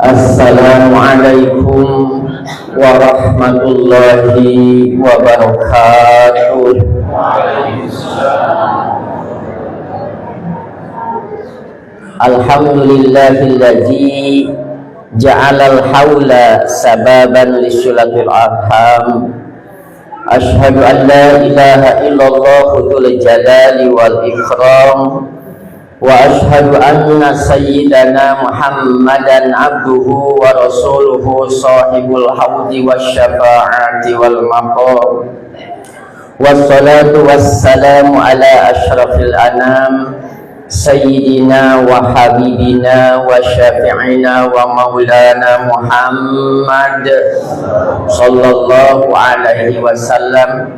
Assalamualaikum warahmatullahi wabarakatuh. Alhamdulillahilladzi ja'alal haula sababan lisulatil arham. Ashhadu an la ilaha illallah dzul jalali wal ikram wa ashhadu anna sayyidana Muhammadan abduhu wa rasuluhu sahibul haudi wasyafaati wal maqam. Wassalatu wassalamu ala asyrafil anam sayyidina wa habibina wa syafi'ina wa maulana Muhammad sallallahu alaihi wasallam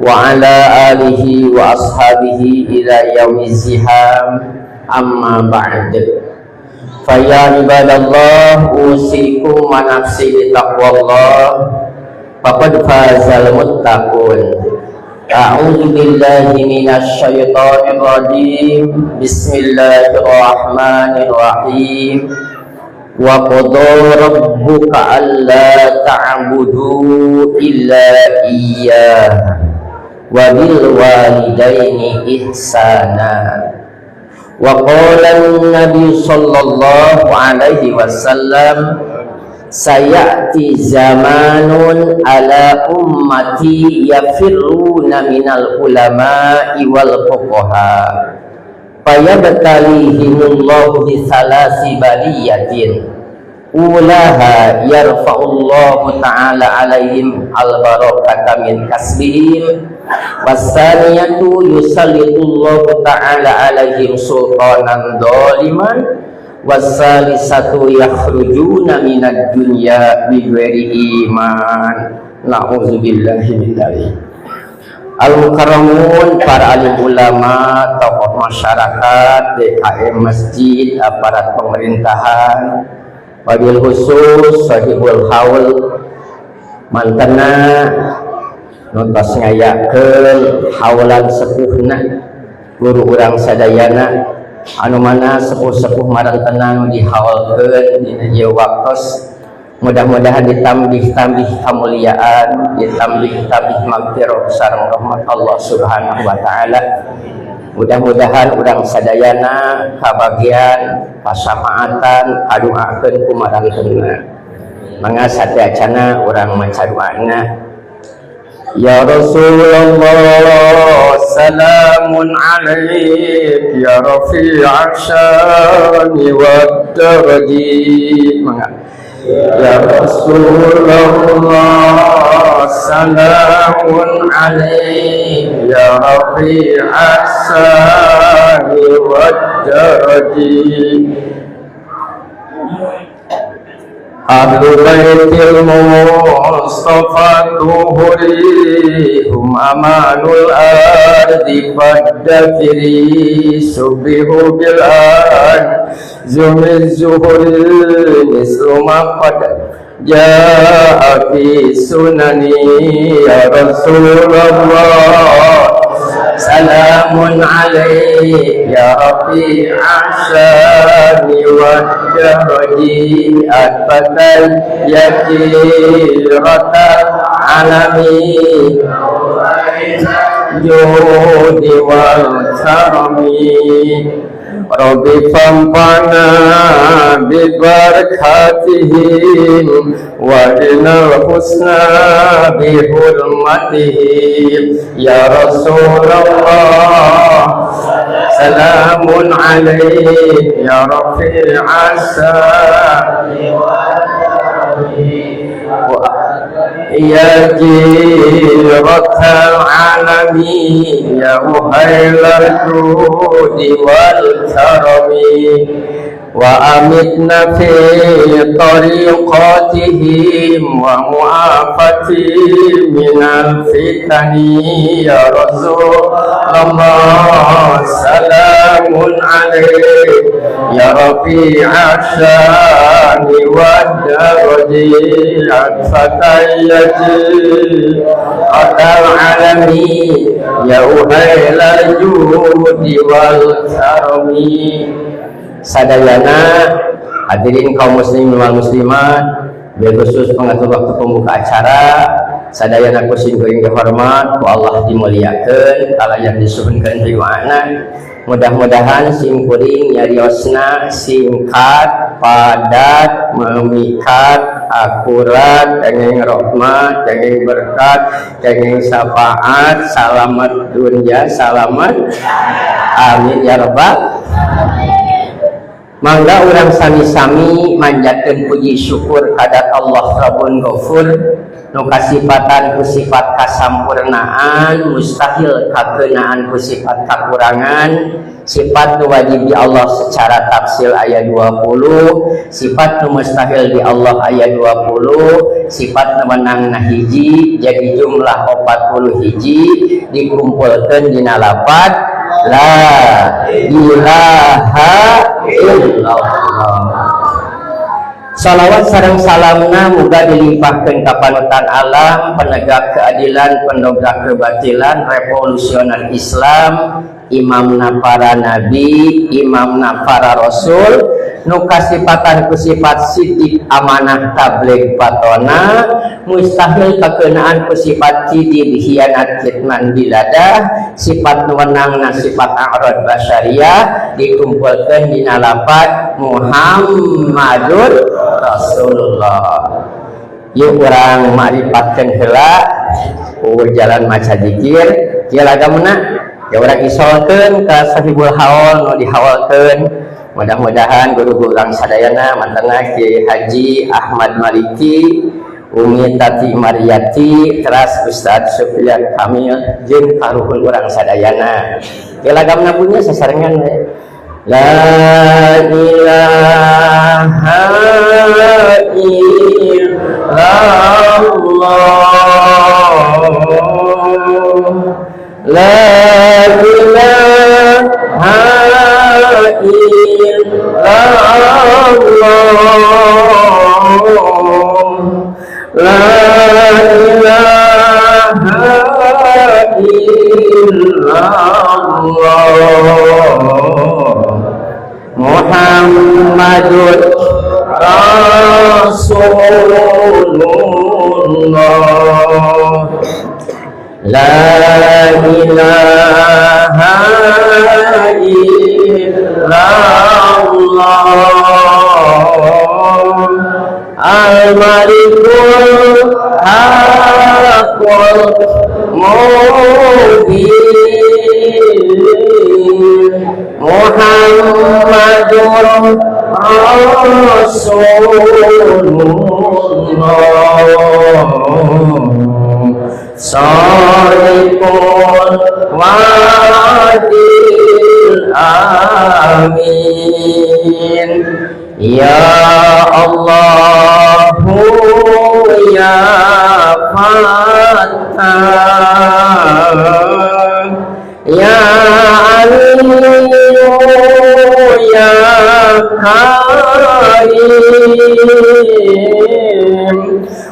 wa ala alihi wa ashabihi ila yaumiz ziham. Amma ba'd. Fa ya ibadallah, usikum wa nafsi bi taqwallah, faqad fazal muttaqun. A'udzu billahi minasy syaithanir rajim. Bismillahirrahmanirrahim. Wa qada rabbuka alla ta'budu illa iyyah wa bil walidaini ihsana. Wa qala an-nabi sallallahu alaihi wasallam, sayati zamanun ala ummati yafirruna minal ulama'i wal fuqaha fayabtalihimullahu bi salasi baliyatin ulaha yarfa'ullahu ta'ala alaihim al-barakata min kasbihim, wasaniyatu yusallitullahu ta'ala alaihim sultanan dhaliman, wasalisatu yakhrujuna minad dunya bighairi iman. Na'udzubillahi min dzalik. Al-mukarramun, para alim ulama, tokoh masyarakat, DKM masjid, aparat pemerintahan, wabil khusus sahibul haul mantena nu tos ngayakeun haulan sepuhna guru urang sadayana, anu mana sepuh-sepuh marantena nu dihaulkeun dina ieu waktos, mudah-mudahan ditambih-tambih kemuliaan, ditambih-tambih magfirah sareng rahmat Allah Subhanahu wa taala. Mudah-mudahan urang sadayana kabagian pasamaatan kaduakeun ku marantena. Mangga sateuacana urang maca doana. Ya Rasulullah, salamun alaik ya rafi'a syani wa darajat. Mangga. Ya Rasulullah, salamun alaik ya rafi'a syani wa darajat. Ahlu baitil Mustafa tuhuri hum amanul ardi faddafiri subihu bil anzumi zuhuri mislu ma qad jaa fi sunani. Ya Rasulullah, salamun alaik ya rafi'a syani wa daraji atbatal yajiratal alami judi wal karami. Rabbi famfana bi barakatihim wa inal husna bi hurmatihim. Ya Rasulullah, salamun alaik ya rafi'a syani ya jiratal alami ya uhailal judi wal karami. Wa amitna fi tariqatihim wa mu'afati minal fitani. Ya Rasulullah, salamun alaik ya rafi'a syani wa daraji atfatayyati atal alami ya uhailal judi wal karami. Sadayana hadirin kaum muslimin wal muslimat, khusus pengatur waktu pembuka acara, sadayana ku sim kuring dihormat, ku Allah dimuliakeun, kalayan disuhunkeun riwana. Mudah-mudahan sim kuring nyariosna singkat, padat, memikat, akurat, kenging rahmat, kenging berkat, kenging syafaat, salamat dunia, salamat. Amin ya rabbal. Mangga urang sami-sami manjatkeun puji syukur kadat Allah Rabbun Ghafur nu kasipatan ku sifat kasampurnaan, mustahil kakenaan ku sifat kakurangan. Sifat nu wajib di Allah secara tafsil ayat 20, sifat nu mustahil di Allah ayat 20, sifat nu menang na hiji, jadi jumlah 40 hiji dikumpulkan dina lapad la ilaha illallah. Salawat sareng salamna muga dilimpahkan ka panutan alam, penegak keadilan, pendobrak kebatilan, revolusioner Islam, imamna para nabi, imamna para rasul, nu kasipatan ku sifat sidik, amanah, tabligh, patona, mustahil kakenaan ku sifat kidib, hianat, kitman, biladah, sifat nu wenangna sifat a'rad basyariah, dikumpulkan dina lapad Muhammadur Rasulullah. Yuk, urang makrifatkeun heula jalan maca zikir kieu lagamna ya. Urang isolkeun ka sahibul haul nu dihaulkeun, mudah-mudahan guru-guru urang sadayana, mantana Kiai Haji Ahmad Maliki, Umi Tati Mariati, teras Ustaz Sufyan Kamil jeung karuhun urang sadayana. Kieu lagamna punya sasarengan we. La ilaha illallah, la ilaha illallah, la ilaha illallah, Muhammadur Rasulullah. La ilaha illallah, Al-Malikul Haqqul Mubin, Muhammadur Rasulullah, Sadiqul Wa'dil Amin. Ya Allah, ya Fattah, Ya Alim, Ya Karim,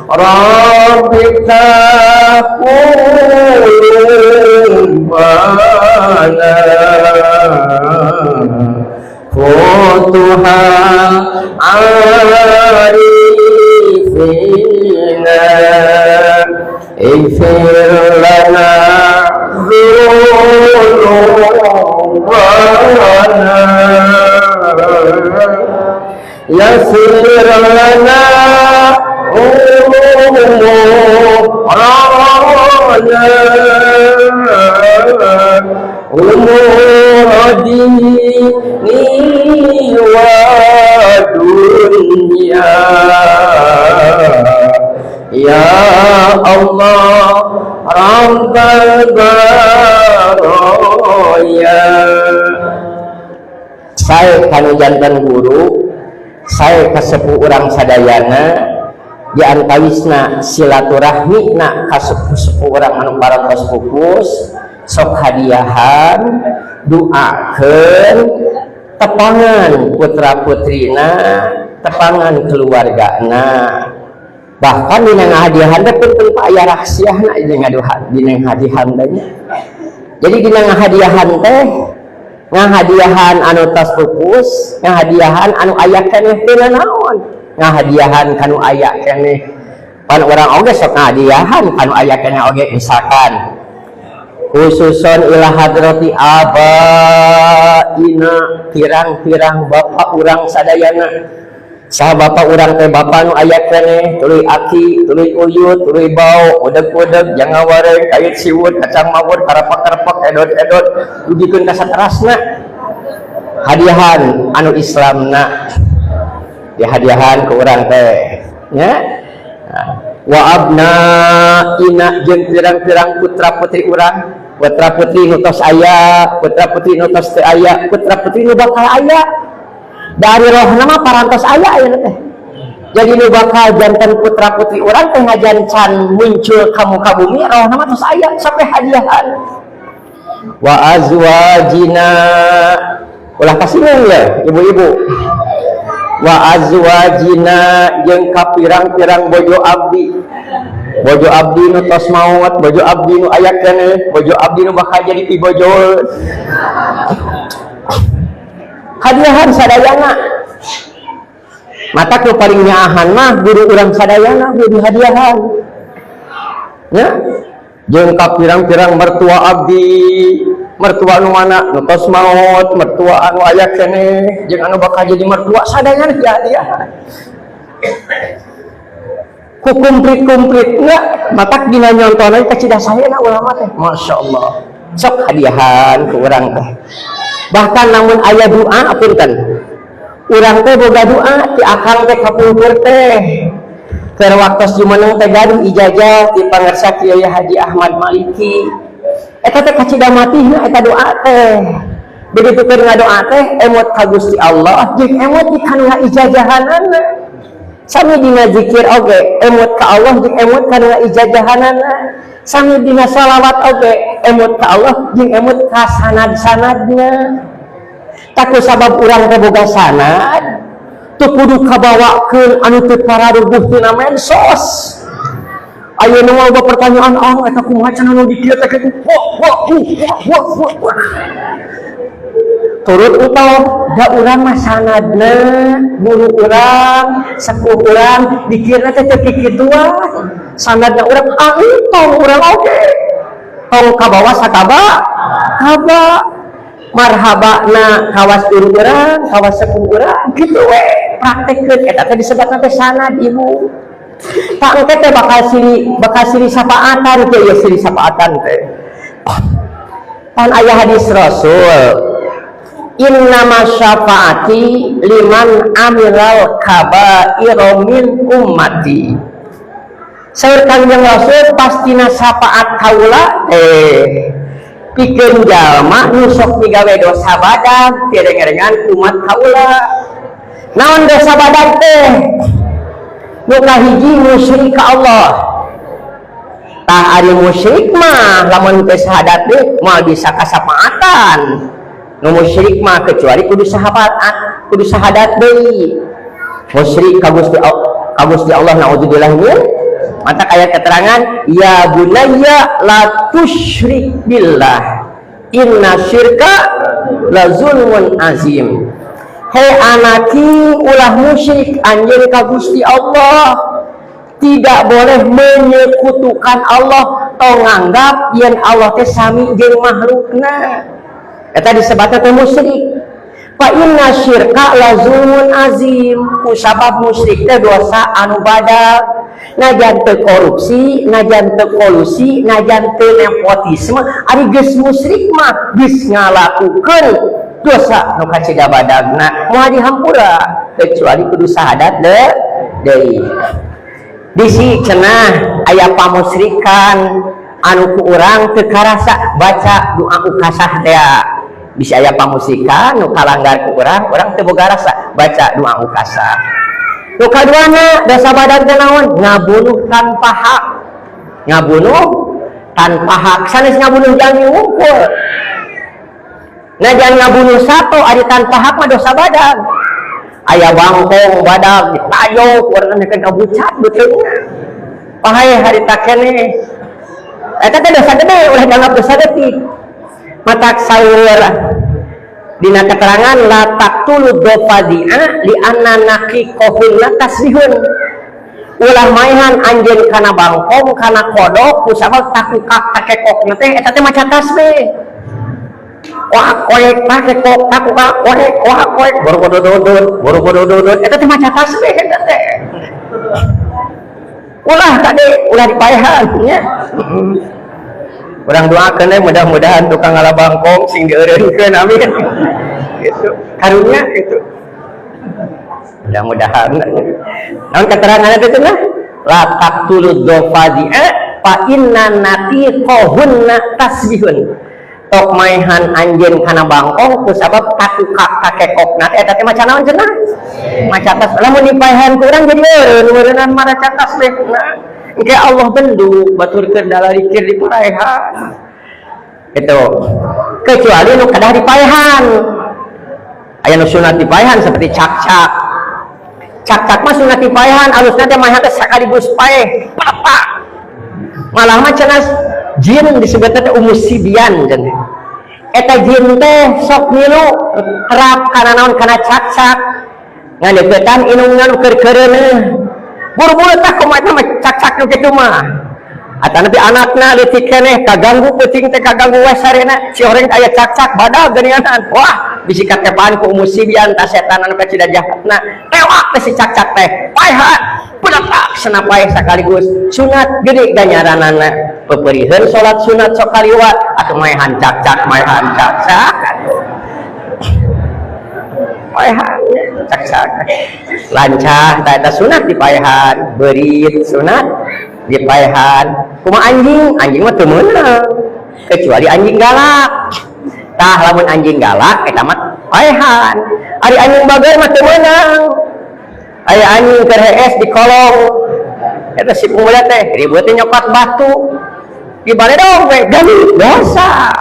Rabbi qulubana, futuhal arifina, ighfir lana dzunubana, yassir lana umurana, umur dini wa dunya. Ya Allah Rabbal baraya. Saya kanu janten guru, saya kasepuh urang sadayana, di antawisna silaturahmi na ka sepuh-sepuh urang anu parantos pupus, sok hadiahan, duakeun, tepangan putra putrina, tepangan keluargana. Bahkan dina ngahadiahan teh punten, Pak, aya rahasiana dina ngaduhan, dina ngahadiahan teh. Jadi dina ngahadiahan teh Ngahadiahan anu tos pupus, ngahadiahan anu aya keneh, teu naon, ngahadiahan kanu aya keneh. Pan urang oge sok ngahadiahan kanu aya keneh oge. Misalkan khususon ila hadrati abaina, pirang-pirang bapak urang sadayana. Saha bapak urang teh? Bapak nu aya keneh, tuluy aki, tuluy uyut, tuluy bau, udeg-udeg, jangan wareng, kait siwut, kacang mawut, karapak-karapak, edot-edot, dugikeun ka saterasna. Hadiahan anu Islamna, dihadiahan ke urang teh nya. Nah, wa abnaina, jeung pirang-pirang putra putri urang, putra putri nu tos aya, putra putri nu tos teu aya, putra putri nu bakal aya. Dari rohna mah parantos aya ayeuna teh. Jadi nu bakal janten putra putri urang teh ngajan can muncul ka muka bumi, rohna mah tos aya, sampai hadiahan. Wa azwajina, ulah kasinggung ya, ibu-ibu. Wa azwajina, jeung ka pirang-pirang bojo abdi, bojo abdi nu tos maot, bojo abdi nu aya keneh, bojo abdi nu bakal jadi pibojo, hadiahan sadayana. Mata nu paling nyaahan mah guru urang sadayana di hadiahan ya, jeung ka pirang-pirang mertua abdi, mertua anu mana nu tos maot, mertua anu aya keneh, jeung anu bakal jadi mertua, sadayana dihadiahan ku kumplit-kumplit enggak. Matak dina nyontona kacida saena ulama teh, Masya Allah, sok hadiahan ke urang teh. Bahkan lamun aya doa, punten, urang teh boga doa ti akang teh kapungkur teh, keur waktos jumeneng teh gaduh ijazah ti pangersa Kiai Haji Ahmad Maliki. Eta teh kacida matihna eta doa teh. Begitu keur ngadoa teh emot ka Gusti Allah jeung emot di kanu ijazahanana. Sami dina zikir oge emot ka Allah jeung emot kanu ijazahanana. Sami dina salawat oge emot ka Allah jeung emot ka sanad-sanadna. Tah, ku sabab urang teh boga sanad, teu kudu kabawakeun anu teu pararuguh tina medsos. Ayeuna mah loba pertanyaan, ah, eta kumaha cenah nu di kieu teh kitu, wah wah wah wah wah wah. Turut entong da urang mah sanadna, guru urang, sepuh urang, dikirna teh teu kikituan. Sanadna urang, ah, entong urang oge tong kabawa sakaba kaba marhaba na kawas guru urang, kawas sepuh urang, gitu we praktekkeun. Eta teh disebutna teh sanad, Ibu. Tak engke teh bakal silih syafaatan teh ya. Silih syafaatan teh pan aya hadis Rasul, innama syafaati liman amilal kabairo min ummati. Saur Kangjeng Rasul, pastina syafaat kaula teh pikeun jalma nu sok migawe dosa badag ti rerengan umat kaula. Naon dosa badag teh? Nu kahiji, musyrik ka Allah. Tah, ari musyrik mah lamun teu sahadat teh moal bisa kasapaatan nu musyrik mah, kecuali kudu sahabat, kudu sahadat deui. Musyrik ka Gusti Allah, naudzubillah min. Maka ayat keterangan, ya bunayya la tusyrik billah, inna syirka la zulmun azim. Hei anaki, ulah musyrik anjeun ka Gusti Allah. Tidak boleh menyekutukan Allah atau nganggap yen Allah teh sami jeung makhlukna. Eta disebutna teh musyrik. Fa inna syirka la zulmun azim, ku sabab musyrik teh dosa anu badag. Najan teu korupsi, najan teu kolusi, najan teu nepotisme, ari geus musyrik mah geus ngalakukeun dosa nu kacida badagna, moal dihampura kecuali kudu sahadat deui. Bisi cenah aya pamusrikan anu ku urang teu karasa, baca doa Ukasah teh. Bisa aya pamusrikan nu kalanggar ku urang, urang teu boga rasa, baca doa Ukasah. Nu kaduana, dosa badag teh naon? Ngabunuh tanpa hak. Ngabunuh tanpa hak, sanes ngabunuh jalmi wungkul. Najan ngabunuh satu ari tanpa hak mah dosa badag. Aya bangkong badag ditayok, warna kan kabucat beuteungna, pahae harita keneh. Eta teh dosa gede, ulah dianggap dosa leutik. Matak saur Dina keterangan la taqtulu dhafadi'a li anna naqiqahunna tasbihun. Ulah maehan anjeun kana bangkong kana kodok kusabab takukak takekokna teh eta teh maca tasbih. Wah koek takekok takukak koek wah koek borogodododod borogodododod eta teh maca tasbih eta teh. Ulah tadi ulah dipaehan nya. Urang doakeun we mudah-mudahan tukang ngala bangkong sing dieureunkeun amin. Gitu. Karunya gitu. Mudah-mudahan. Naon keterangan itu cenah? La taqtulu dhafadi'a fa inna natiqahunna tasbihun. Tok maehan anjeun kana bangkong kusabab takukak kakekokna teh eta teh maca naon cenah? Maca tasbih. Lamun dipaehan ku urang jadi eureun meureunnan maraca tasbihna. Engke Allah bendu batur keur dalarikir dipaehan. Gitu. Kecuali nu kedah dipaehan. Aya nu sunat dipaehan seperti cakcak. Cakcak mah sunat dipaehan, alusna teh maehan teh sakaligus paeh, pelepak. Malah mah cenah jin disebutna teh umus sibian cenah. Eta jin teh sok ngilu terap kana naon kana cakcak. Ngadeuketan inungna nu keur keureuneuh. Buru-buru tah kumaha mah cakcak nu kitu mah. Atanapi anakna leutik keneh kaganggu peuting teh kaganggu we sarena si horeng aya cakcak badag geuningan. Wah, bisi kakepaan ku umus sibian ta setan anu kacida jahatna. Tewak teh si cakcak teh. Paehan, peletak cenah paeh sakaligus sunat gede ganjaranana. Peperiheun salat sunat sok kaliwat atuh maehan cakcak maehan cakcak atuh. Paehan cakcak. Lancah tah eta sunat dipaehan, beurit sunat dipaehan. Kumaha anjing? Anjing mah teu meunang. Kecuali anjing galak. Tah lamun anjing galak eta mah paehan. Ari anjing bager mah teu meunang. Aya anjing keur hees di kolong. Eta si pemuda teh ribut teh nyokot batu. Di baledog we gali dosa.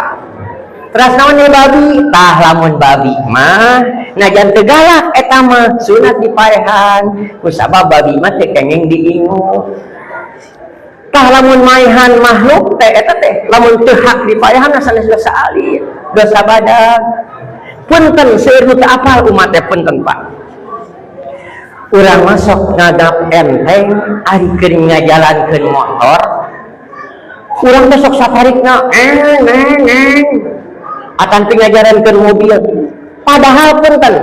Teras naon nih babi? Tah lamun babi mah najan teu galak eta mah sunat dipaehan. Kusabab babi mah teu kenging diingu. Tah lamun maehan makhluk teh eta teh lamun teu hak dipaehan sanes dosa alit, dosa badag. Punten seueur nu teu apal umat teh punten Pak. Urang masuk ngadap enteng ari keur ngajalankeun motor. Urang teh sok saparikna eng eng eng. Akan teu ngajalankeun mobil. Padahal punten.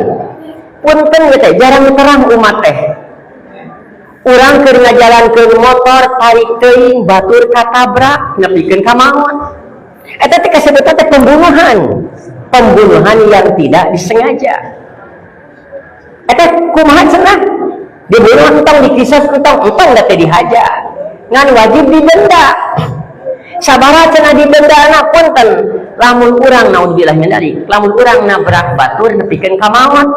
Punten ge teh jarang terang umat teh. Urang keur ngajalankeun motor tarik teuing batur katabrak nepikeun ka maot. Eta teh kasebutan teh pembunuhan. Pembunuhan yang tidak disengaja. Eta kumaha cenah? Dibunuh entong dikisos entong entong da teh dihaja. Ngan wajib didenda. Sabaraha cenah didendana punten. Lamun urang naudzubillah min dzalik, lamun urang nabrak batur nepikeun ka maot.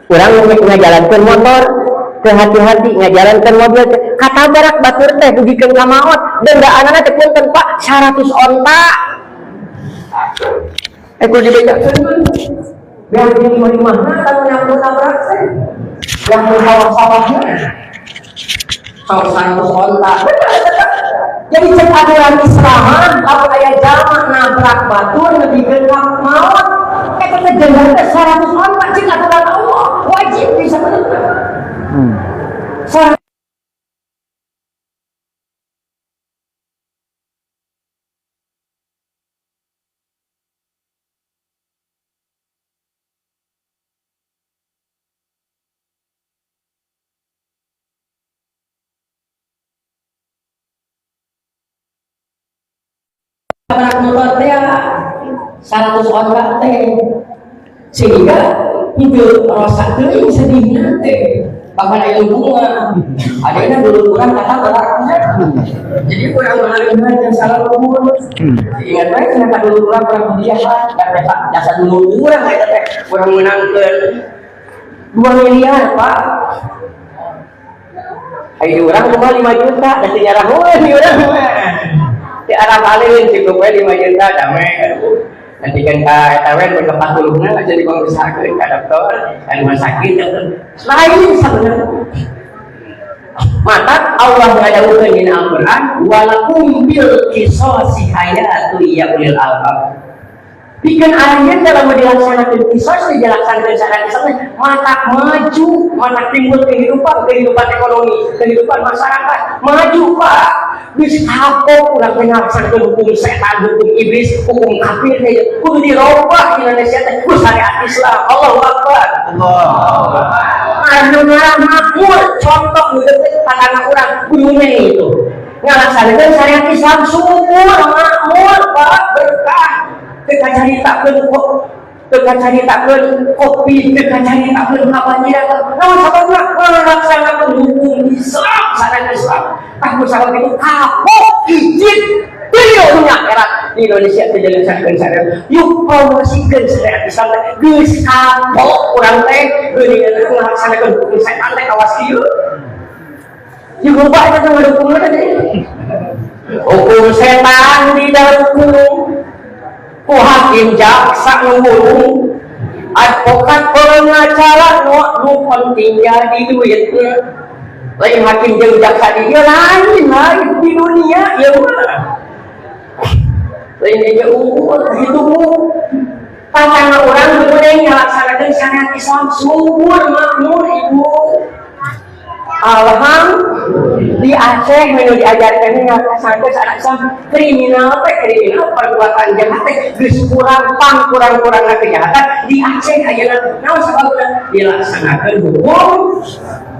Urang ngajalankeun motor teu hati-hati ngajalankeun mobil teh katabrak batur teh dugikeun ka maot. Dendaanana teh punten Pak 100 onta. Kudu dibejakeun. Biar di imah-imahna kalau nabrak teh. Yang di sawah-sawahna. Sawah 100 onta. Jadi cek aturan Islam lamun aya jalma nabrak batur nepikeun ka maot eta teh denda teh 100 onta cek aturan Allah wajib bisa bener. Nabrak motor teh 100 onta teh sehingga itu rasa teuing sedihna teh bahkan aya bunga adena dulu kurang kata beraknya jadi kurang mengalihkan yang salah luhur ingat bae kenapa dulu kurang kurang hadiah dan jasa dulu kurang eta teh kurang menangkeun 2 miliar Pak. Ayo urang kumaha 5 juta da teu nyarahoeun ieu urang mah. Di arah paling cukup we 5 juta damai. Nanti kan ka eta we ke 40-na jadi pangrusakeun ka dokter, ka rumah sakit lain sebenarnya. Maka Allah ngadawuhkeun dina Al-Qur'an walakum bil qisasi hayatu ya ulil albab. Pikeun ayeuna dalam dilaksanakan kisos, dilaksanakan syariat Islam, matak maju, matak timbul kehidupan, kehidupan ekonomi, kehidupan masyarakat maju, Pak. Geus kapok urang melaksanakan hukum setan, hukum iblis, hukum kafir teh. Kudu dirobah Indonesia teh ku syariat Islam. Allahu Akbar. Allah. Anu ngarah makmur, contoh nu deukeut tetangga urang Gunung itu ngalaksanakeun syariat Islam, subur, makmur, Pak, berkah. Teu kacaritakeun kok, teu kacaritakeun kopi, teu kacaritakeun kabanjiran. Naon sababna? Ngalaksanakeun hukum Islam, syariat Islam. Tah, ku sabab itu kapok izin teu dunya akhirat di Indonesia teu dilaksanakeun syariat. Yuk, promosikeun syariat Islam teh. Geus kapok urang teh geuningan ngalaksanakeun hukum setan teh, kawas ieu. Yuk, lupa eta teh ngedukungna teh. Hukum setan didukung ku hakim, jaksa, nu advokat, pengacara, nu nu penting jadi duitnya. Lain hakim jeung jaksa di dieu, lain, lain di dunia ieu mah, lain aja unggul itu. Pasangan orang kemudian ngalaksanakeun syariat Islam, subur, makmur, Ibu. Alhamdulillah, di Aceh nu diajarkan ngalaksanakeun syariat Islam, kriminal teh, kriminal, perbuatan jahat teh geus kurang, pang kurang-kurangna kejahatan di Aceh ayeuna. Naon sababna? Dilaksanakeun hukum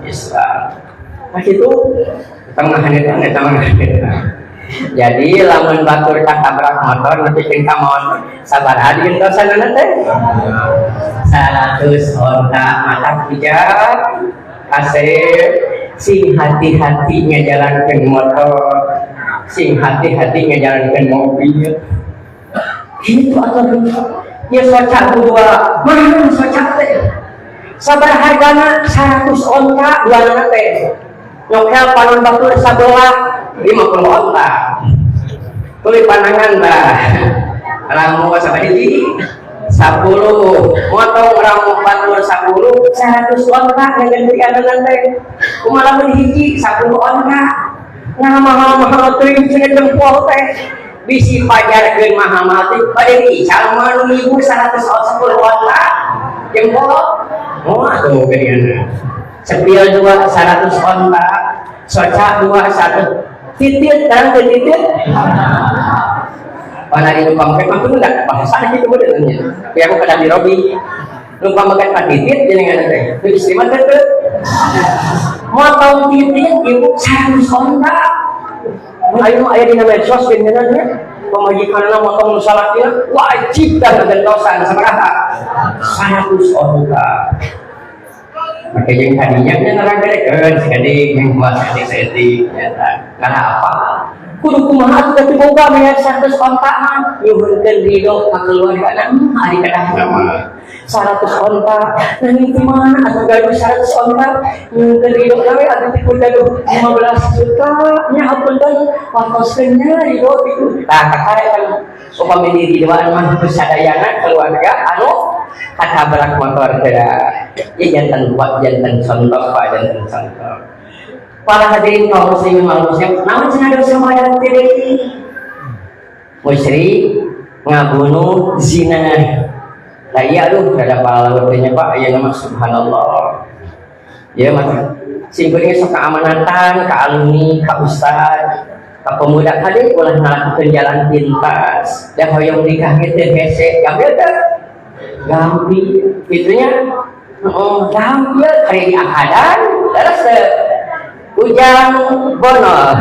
Islam. Nah, itu tengah eta eta mah. Jadi lamun batur katabrak motor nepi ka maot, sabaraha digentosanana teh? 100 onta. Mata hijab kasep, sing hati-hati ngajalankeun motor, sing hati-hati ngajalankeun mobil itu. Atau ya socak dua mana, socak teh sabar hargana 100 onta dua nana teh. Nyokel panon batur sabelah 50 onta. Tuluy panangan bah ramo sabaraha hiji? 10. Motong ramo batur 10, 100 onta ngagantian teh. Kumaha lamun hiji 10 onta? Nah, mahal-mahal teuing cenah jempol teh, bisi pajarkeun mahal-mahal teh bade diical mah nu ibu 110 onta jempol. Oh, atuh geuningan. Sepil dua 100 onta, soca dua satu titit terang ke titit. Mana di numpang mah kudu enggak bahasa gitu modelnya. Ya, aku kadang dirobi. Numpang makan ka titit jenengan teh. Nu istri mah teh motong titit, Ibu, 100 onta. Ayo, aya dina medsos geuningan nya. Pamajikanna motong nu salakina, wajib dah ngagentosan sabaraha? 100 onta. Make jeung kadinya nya ngaragarekeun sakedik jeung buat sakedik saeutik nyata. Karena apa? Kudu kumaha atuh teh boga bayar 100 onta mah? Nyuhunkeun ridho ka keluargana ari kedah mah 100 onta. Nah, di mana atuh gaduh 100 onta? Nyuhunkeun ridho we atuh teh kudu gaduh 15 juta nya, hapunten, watoskeun nya ridho itu. Tah, kakare kan upami diridoan mah sadayana keluarga anu katabrak motor teh ya. Janten buat, janten contoh, Pak, janten contoh. Para hadirin kaum muslimin wal muslimat, naon cenah dosa wadat teh? Musyrik, ngabunuh, zina. Lah iya, aduh, rada palaut teh nya, Pak, aya mah, subhanallah. Ya mah sing kuring sok keamanatan ka alumni, ka ustad, ka pemuda, kade ulah ngalakukeun jalan pintas. Da hoyong nikah ge teu hese, gampil teu? Gampil kitu nya. Oh, gampil kari diakadan terus teu? Ujang Bono,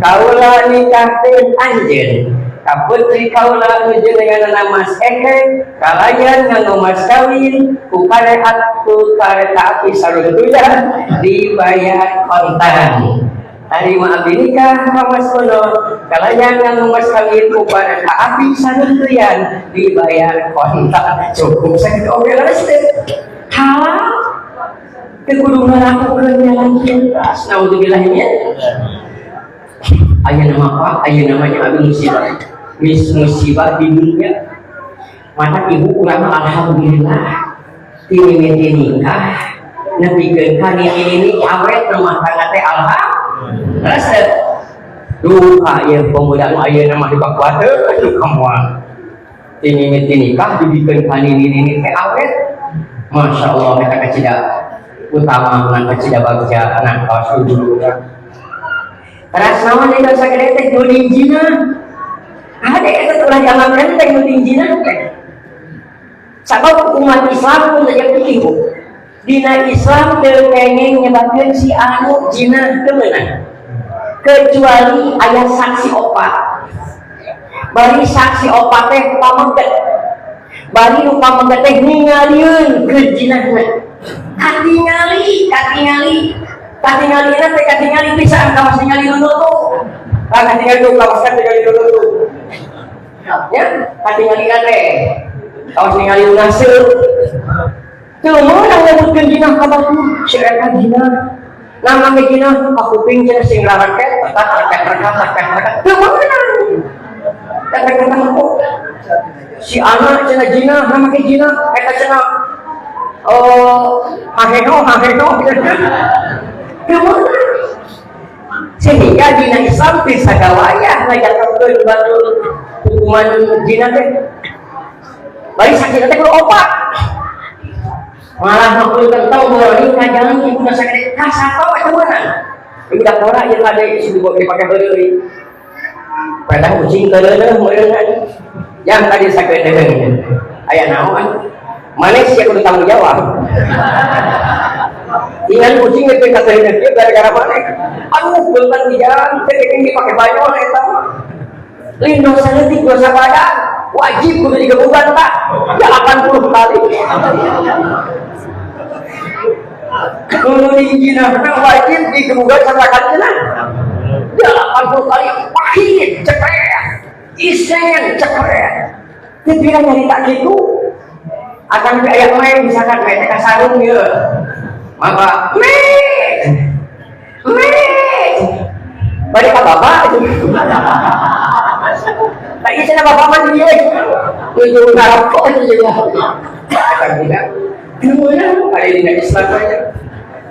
kaula nikahkeun anjeun ka putri kaula nu jenenganna Mas Eke kalayan nganggo mas kawin ku kareta, ku kareta api saruntuyan, dibayar kontan. Tarima abdi nikah ka Mas Bono kalayan nganggo mas kawin ku kareta api saruntuyan, dibayar kontan. Cukup sakitu oge, leres teh? Halal teu kudu ngalakukeun jalan pintas. Naudzubillah ya. Aya nama apa? Aya namanya abi musibah, mis musibah di dunia. Mata ibu urang, alhamdulillah, ti mimiti nikah nepikeun ka nini awet rumah tangga teh, alhamdulillah. Resep duka ya pemuda nu ayeuna mah dipakuateun, duka moal. Ti nikah dibikeun ka nini-nini teh awet. Masya Allah, eta kacida utama ngan kacida bagja anak kawas dulu. Teras naon deui dosa gede teh? Nuding zina. Ada eta ulah dianggap enteng nuding zina teh. Sabab umat Islam pun saja pikir, Bu. Dina Islam teu kenging nyebatkeun si anu zina, teu meunang. Kecuali aya saksi opat. Bari saksi opat teh pameget. Bari nu pameget teh ningalieun ke jinahna. Katingali, katingali. Katingalina teh katingali pisan kawas ningali nu nutu. Ah, katingali tuh kawas katingali nu nutu. Ya, katingalina teh kawas ningali nu ngaseuk. Teu meunang nyebutkeun jinah ka batur, si eta jinah. Nah, make jinah ka kuping cenah sing rareket, rekat reket rekat reket reket. Teu meunang. Kata kata kok si anak cenah jinah, nah make jinah, eta cenah oh haheho haheho. Teu meunang. Sehingga dina Islam teu sagawayah ngajatuhkeun batur hukuman zina teh. Bari saksi teh kudu opat. Malah makhluk tentang boroni kajangan ibu dosa gede kasato eta meunang. Ibu dakora ieu kade si dipake heureuy. Pedah ucing keureuneuh meureungan. Yang tadi sakedeung. Aya naon? Maneh sia kudu tanggung jawab. Ingat kucing itu kata dia gara-gara maneh. Aduh, punten di jalan teh dipake banyak eta mah. Lain dosa leutik, dosa badan. Wajib kudu digebugan, Pak. 80 kali. Kudu dijinah wajib digebugan sabaraha cenah? 80 kali pahit, cekrek. Isen, cekrek. Teu pira nyarita kitu. Akan ke aya main misalkan main teh kasarung ieu. Maka me me balik ka bapak itu. Tak iya cenah bapak mah dia. Nuju ngarokok itu juga. Kata tidak. Teu ada dina Islam aja.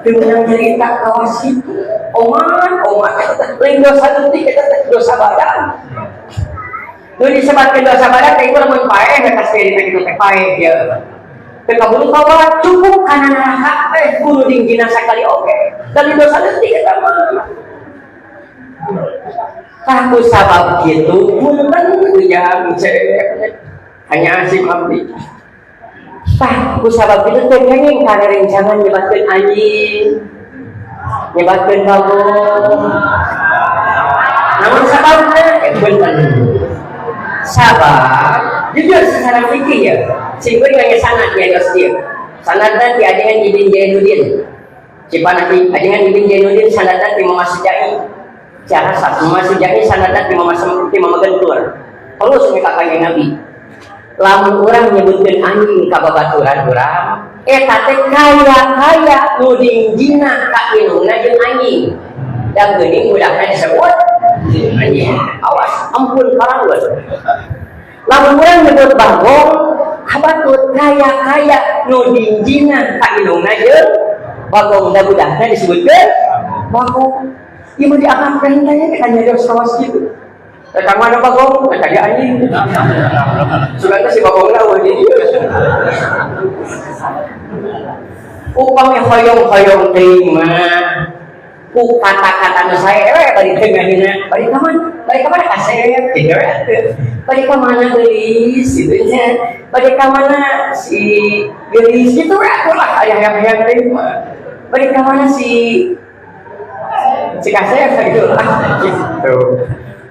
Teu meunang cerita kawas itu. Oman, oman lain dosa leutik eta teh, dosa badan. Nu disebutkeun dosa badan teh ieu lamun paeh eta cerita kitu teh paeh ieu. Teu kaburu tobat cukup kana neraka teh kudu dingjina sakali oge. Dan dosa leutik eta mah. Tah ku sabab kitu punten ujang hanya asik abdi. Tah ku sabab kitu teh kenging kana rencangan nyebatkeun anjing, nyebatkeun bagong. Namun sababna punten. Sabab jujur secara fikih ya, sing kuring nanya sanad nyarios ieu. Sanadna ti ajengan Ibn Jainuddin. Cipanati ajengan Ibn Jainuddin sanadna ti Mama Sujai. Cara Mama Sujai sanadna ti Mama ti Mama Gentur. Terus ka Kanjeng Nabi. Lamun urang nyebutkeun anjing ka babaturan urang, eta teh kaya-kaya nu dingjina ka indungna jeung anjing. Da geuning budakna disebut anjing. Awas, ampun kalawan. Lamun urang nyebut bagong, ka batur kaya-kaya nu dingjina ka indungna jeung bagong, da budakna disebutkeun bagong. Ieu mah dianggap enteng kan nyarios kawas kitu. Eta mana bagong? Eta dia anjing. Sugan teh si bagongna eueuh di dieu. Upami hoyong-hoyong teuing mah ku kata-kata nu sae we bari teu ngahina. Bari ka mana? Bari ka mana kasep kitu we atuh. Bari ka mana geulis kitu nya. Bari ka mana si geulis kitu we atuh lah aya hayang-hayang teuing mah. Bari ka mana si si kasep gitu lah gitu.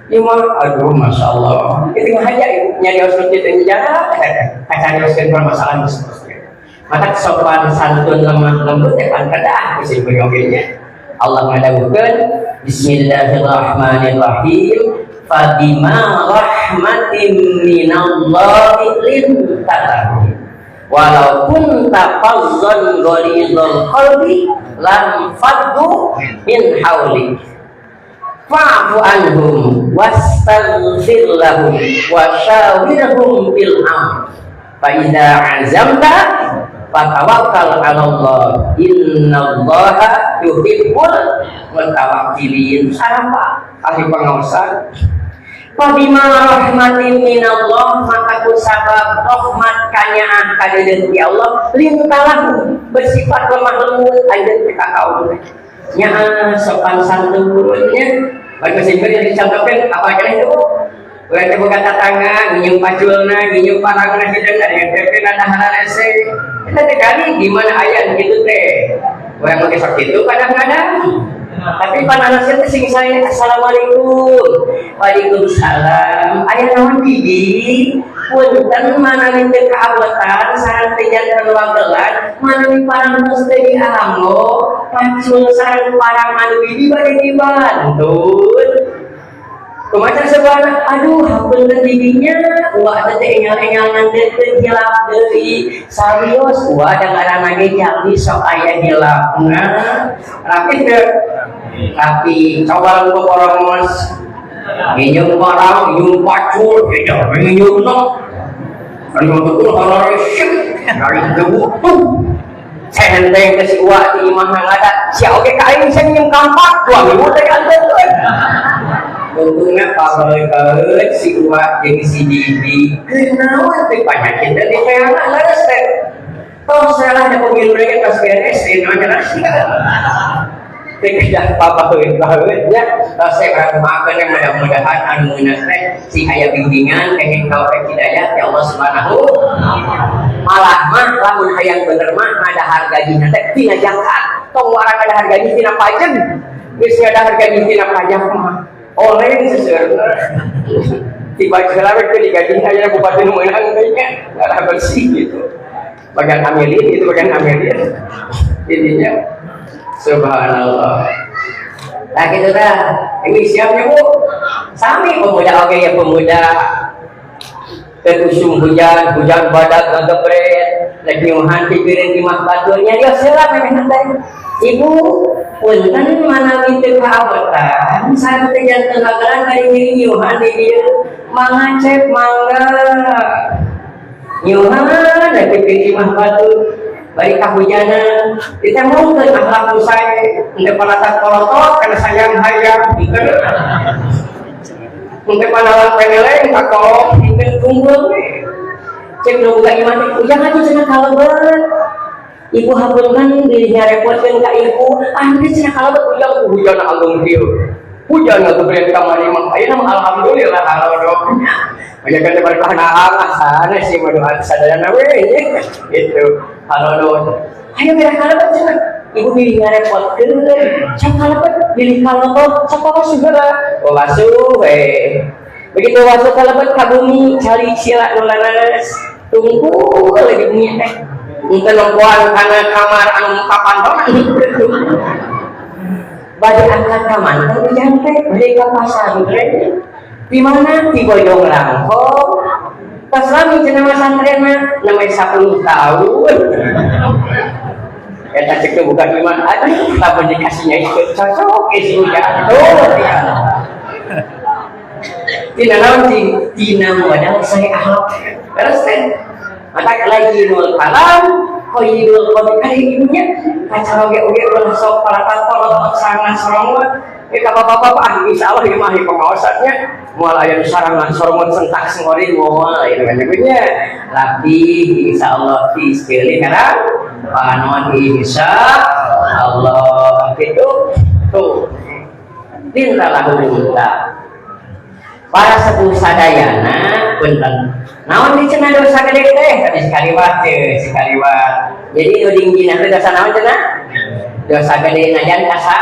Ieu mah aduh masya Allah. Itu aja ibu nyarios kitu nya kacarioskeun permasalahan seterusnya. Maka sopan santun lemah lembut teh pan kedah ku oge nya. Allah ngadawuhkeun Bismillahirrahmanirrahim fabima rahmatin minallahi linta lahum walau kunta fazzan ghalidhal qalbi lam faddu min hawlik fa'fu anhum wastaghfir lahum wasyawirhum fil amr fa idza azamta fatawakkal 'ala Allah innallaha yuhibbul mutawakkilin. Sarapa ahli pengawasan Fabima rahmatin minallah, maka ku sabab rahmat kanyaah kadeudeuh ti Allah, lintalahu bersifat lemah lembut anjeun ka kaum nya, sopan santun nya. Bagi simpel yang dicontohkan apa aja itu. Urang teh boga tatangga, nginjem paculna, nginjem parangna hideung, ada yang teh ada hararese. Eta teh kali di mana aya gitu teh. Urang make sok kitu kadang-kadang. Tapi pananasnya teh sing saya, "Assalamualaikum." "Waalaikumsalam. Aya naon, Bibi?" "Punten manawi teu kaabotan sareng teu janten wagelan, manawi parang tos teu dianggo, pacul sareng parang anu Bibi bade dibantun." Kumaha sebuah, "Aduh, hapunten bibinya, uwa teh enggal-enggal nganteurkeun hilap deui." "Sarios, uwa, da ngaranna ge jalmi sok aya hilapna." Rapi teu? Rapi. Coba lu porongos. Nginjem parang, nginjem pacul, nginjem no. Anu betul hararesek, dari debu tuh. Senteng ke si uwa di imah ngadat, sia oge ka aing sing nginjem kampak, 2 minggu teh kanteun. Untungnya pabalkeun si uwa jeung si bibi. Kunaon teh panyakit teh di peangan leres teh. Toh salah da pemilu ge tos beres, ieu mah jelas. Teh kedah pabaheut-baheut nya. Tos saya urang kumahakeun yang mudah-mudahan anu meunang teh sing aya bimbingan kenging taufik hidayah ya Allah Subhanahu. Malah mah lamun hayang bener mah ngadahar gajina teh tina zakat. Tong warang ngadahar gaji tina pajak. Geus ngadahar gaji tina pajak mah oleng seseueurna. Tiba heula we teu digaji aya bupati nu meunang teh nya, ngarah bersih gitu. Bagian amilin itu, bagian amilin. Intinya subhanallah. Nah gitu dah. Ini siapnya, Bu. Sami pemuda oke ya, pemuda. Ketusum hujan, hujan badak ngagebret, lagi nyuhan pikirin imah baturnya, ya siap memang teh. "Ibu, punten manawi teu kaabotan, sareng teu janten wagelan bari nyuhan di dieu. Mangga cep, mangga." Nyuhan da pikirin imah batur, bari kahujanan, ditembongkeun akhlak nu sae, henteu palatak polotot kana sayang hayang, henteu. Henteu panalang peneleng ka kolong, henteu tunggul we. Cek nu boga imah teh, "Ujang atuh cenah kalebet. Ibu hapunten bilih ngarepotkeun ka ibu, ah teh cenah kalebet ujang, hujan ageung kieu. Hujan ngagebret kamari mah. Ayeuna mah alhamdulillah halodo." Banyak kan berkah ah sana sih mah doa sadayana we gitu. Halodo. "Ayo beres kalebet cenah. Ibu bilih ngarepotkeun, cak kalebet bilih kalebet sok wasuh heula." Oh, wasuh we. Begitu wasuh kalebet ka bumi cari sila nu laleres. Tunggu di bumi teh. Henteu nempoan kana kamar anu kapantonan. Bade angkat ka manten ujang teh bade ka pasantren. Di mana? Di Bojong Rangkong. Pas lami cenah masantrenna namanya 10 tahun. Eta cek bukan iman, aduh, lamun dikasihnya itu cocok si ujang tuh. Tina naon cing? Tina modal saya akhlak. Terus teh. Maka layyinul kalam, thayyibul qaul kali ibunya kacaroge oge ulah sok palatat polotot sangat sorong. Ya ka bapak-bapak, ah insyaallah ieu mah pengawasannya moal aya nu sarangan soromot sentak sengori moal ieu namanya rapi insyaallah di sekali karena panon insya Allah gitu tuh lintalahu linta. Para sepuh sadayana, punten, naon di cenah dosa gede teh tadi sekaliwat teh sekaliwat. Jadi nu dinggina teh dosa naon cenah dosa gede najan kasa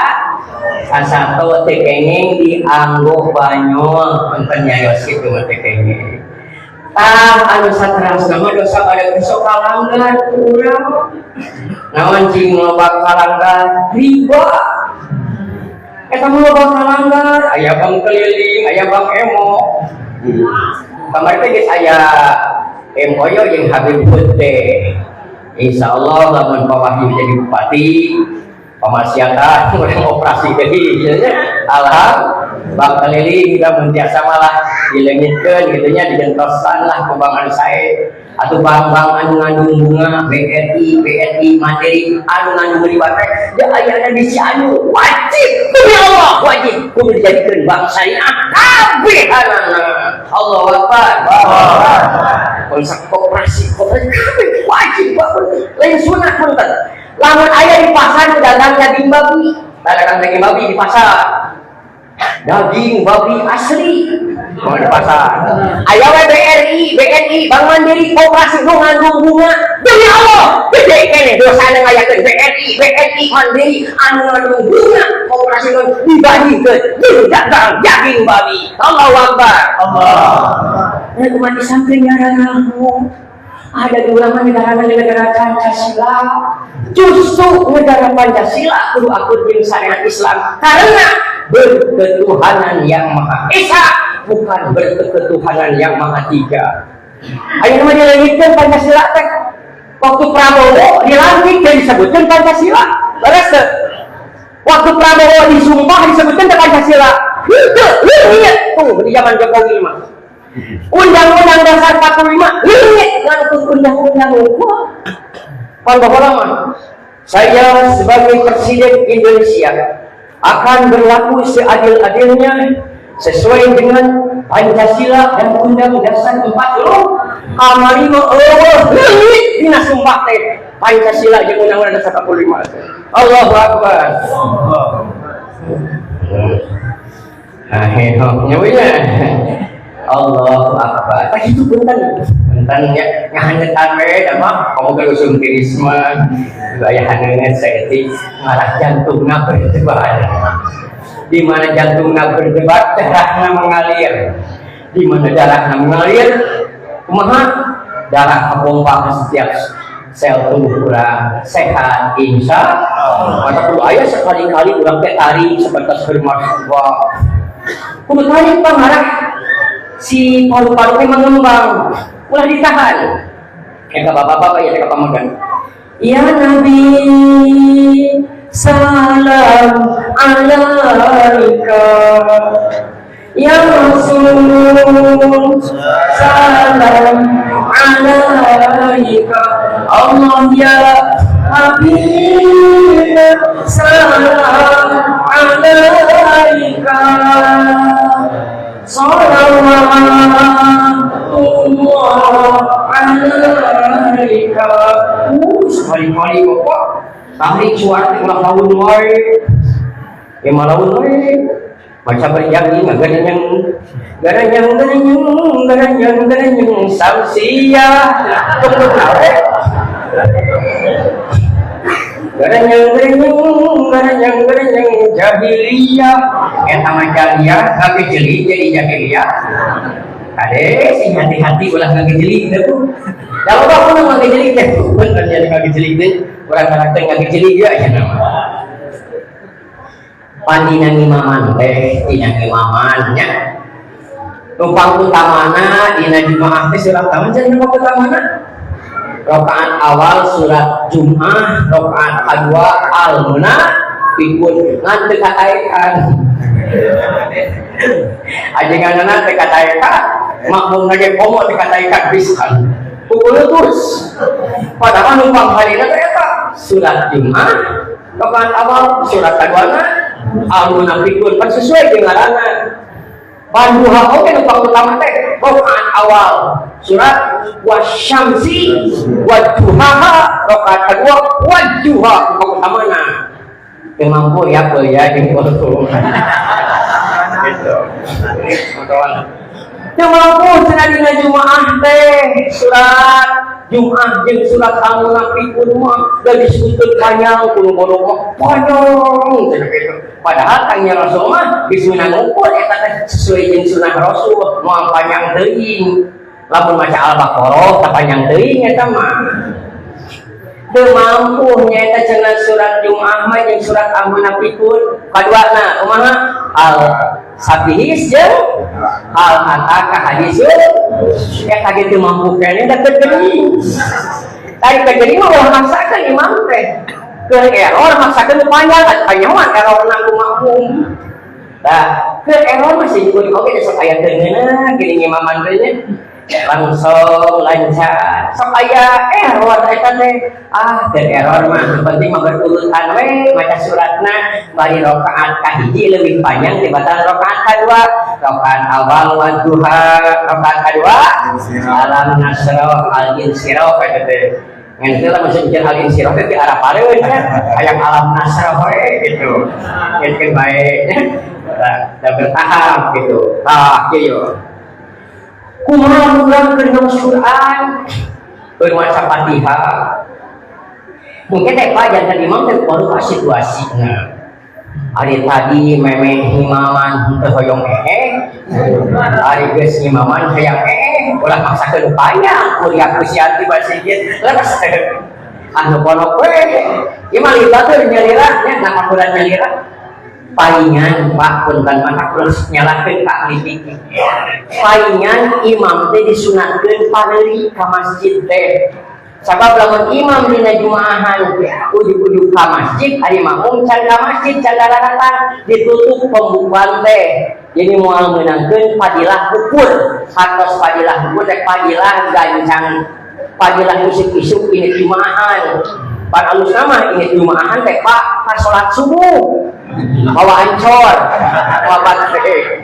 kasato teu kenging dianggo banyol, punten nyarios kitu mah teu kenging. Tah anu saterasna mah dosa pada besok kalanggar ku urang naon cing? Loba kalanggar riba. Eta mah loba kalanggar, aya bank keliling, aya bank emo. Kamari teh geus aya MOU jeung Habib Putih. Insyaallah lamun Pak Wahyu jadi bupati, pamaksiatan urang operasi deui nya. Alhamdulillah bank keliling kita mun tiasa malah dileungitkeun gitu nya, digentosan lah ku bank anu sae. Atau bank-bank anu ngandung bunga, BRI, BNI, Mandiri anu ngandung riba teh da ayana di Cianjur, wajib, demi Allah wajib kudu dijadikeun bank syariah kabehanana. Allahu Akbar. Konsep koperasi, koperasi kabeh wajib bangun, lain sunat punten. Lamun aya di pasar dagang daging babi, dagang daging babi di pasar, daging babi asli mau di pasar aya we BRI, BNI, Bank Mandiri, koperasi nu ngandung bunga, demi Allah gede keneh dosana ngayakeun BRI, BNI, Mandiri anu ngandung bunga, koperasi nu dibandingkeun jeung dagang daging babi. Allahu Akbar. Allah. Nah, umat Islam teh nyararaho. Ada di ulama negara negara Pancasila. Justru negara Pancasila kudu akur jeung syariat Islam karena berketuhanan yang Maha Esa, bukan berketuhanan yang Maha Tiga. Ayo nama dileungitkeun Pancasila teh. Waktu Prabowo dilantik dan disebutkan Pancasila. Leres teu? Waktu Prabowo disumpah disebutkan teh Pancasila. Henteu, leungit tuh di zaman Jokowi mah. Undang-Undang Dasar 45 leungit, ngan undang-undang wah. Pan baheula mah saya sebagai Presiden Indonesia akan berlaku seadil-adilnya sesuai dengan Pancasila dan Undang Dasar 40. Kamari mah euweuh, leungit dina sumpah teh Pancasila jeung Undang-Undang Dasar 45 teh. Allahu Akbar. Nah, nya. Allahu Akbar. Tah itu punten. Punten nya ngahaneutan we da mah kamu ge usum tiris mah. Aya haneut saeutik ngarah jantungna berdebar. Di mana jantungna berdebar, darahna mengalir. Di mana darahna mengalir, kumaha? Darah kapompa ke setiap sel tubuh urang sehat, insya Allah. Maka kudu aya sekali-kali urang teh tarik sebatas hormat. Wah. Kudu tarik pangarah si paru-paru teh mengembang, ulah ditahan. Ya bapak-bapak ya ka pamegan. Ya Nabi, salam alaika. Ya Rasul, salam alaika. Allah ya Habib, salam alaika. Salawatullah alaika. Sekali-kali bapak tarik suara ulah laun wae. Ya malaun wae. Baca berjanji ngagerenyeng gerenyeng gerenyeng gerenyeng gerenyeng samsia tunggu nawe gerenyeng gerenyeng gerenyeng gerenyeng jahiliyah eta mah jahiliyah ngagejeli jadi jahiliyah. Kade sing hati-hati ulah ngagejeli teh bu. Da loba pun ngagejeli teh bener jadi ngagejeli teh urang karakter ngagejeli ge aya nama. Pandina ngimaman teh dina ngimaman nya numpang utamana dina Jumaah teh surat taman cenah numpang utamana rakaat awal surat Jumaah, rakaat kedua Al Munafiqun, ngan teu kataekan ajenganana, teu kataekan makmum ge komo teu kataekan pisan pukul terus. Padahal numpang harina teh eta surat Jumaah rakaat awal, surat kaduana Al Munafiqun, kan sesuai dengan ngaranna. Panduha oge numpang utama teh rakaat awal surat Wasyamsi Wadduhaha, rakaat kedua Wadduha numpang utamana. Teu mampu ya kuliah jeung kultum gitu. Teu mampu cenah dina Jumaah teh surat Jumaah jeung surat Al-Munafiqun mah da disebutkeun panjang, kudu bodoh mah panjang cenah kitu. Padahal tanya Rasul mah geus meunang ukur eta teh sesuai jeung sunah Rasul, moal panjang teuing. Lamun maca Al-Baqarah teh panjang teuing eta mah. Teu mampu nyaeta cenah surat Jumaah mah jeung surat Al-Munafiqun. Kaduana kumaha? Al Sabihis jeung Hal Ataka Hadisul eta ge teu mampu keneh da geuning. Tadi kejadian mah ulah maksakeun imam teh. Keur error maksakeun nu panjang, kanyahoan errorna ku makmum. Nah, keur error mah sih kudu oge sok aya teu ngeunah geuning imaman teh nya. Langsung lancar. Sok aya error eta teh. Ah, dan error mah nu penting mah berurutan we maca suratna, bari rakaat kahiji leuwih panjang tibatan rakaat kadua. Rakaat awal Wadduha, rakaat kadua Alam Nasroh, Al Insyirah eta teh. Ngan teh lamun seueur Al Insyirah teh di arah pareun nya. Hayang Alam Nasroh we gitu. Geus bae nya. Da bertahap gitu. Tah kieu. Kumaha urang keur ngaos Quran? Keur maca Fatihah. Mungkin teh Pak janten imam teh baru ka situasina. Ari tadi memeh ngimaman henteu hoyong eeh. Ari geus ngimaman hayang eeh, ulah maksakeun panjang kuliah ku si masjid. Leres. Anu ponok we. Ieu mah libatur nyalira nya nakakuran nyalira. Palingan Pak, punten mata kula nyalahkeun ka ahli fikih. Palingan imam teh disunatkeun pareuli ka masjid teh. Sabab lamun imam dina jumaahan ujug-ujug ka masjid, ari makmum can ka masjid, can daratang, ditutup pembukuan teh. Jadi moal meunangkeun fadilah ukur. Atos fadilah ukur teh fadilah gancang, fadilah isuk-isuk ini jumaahan. Pan alus mah ini jumaahan teh Pak pas salat subuh bawa ancor, bawa baterai.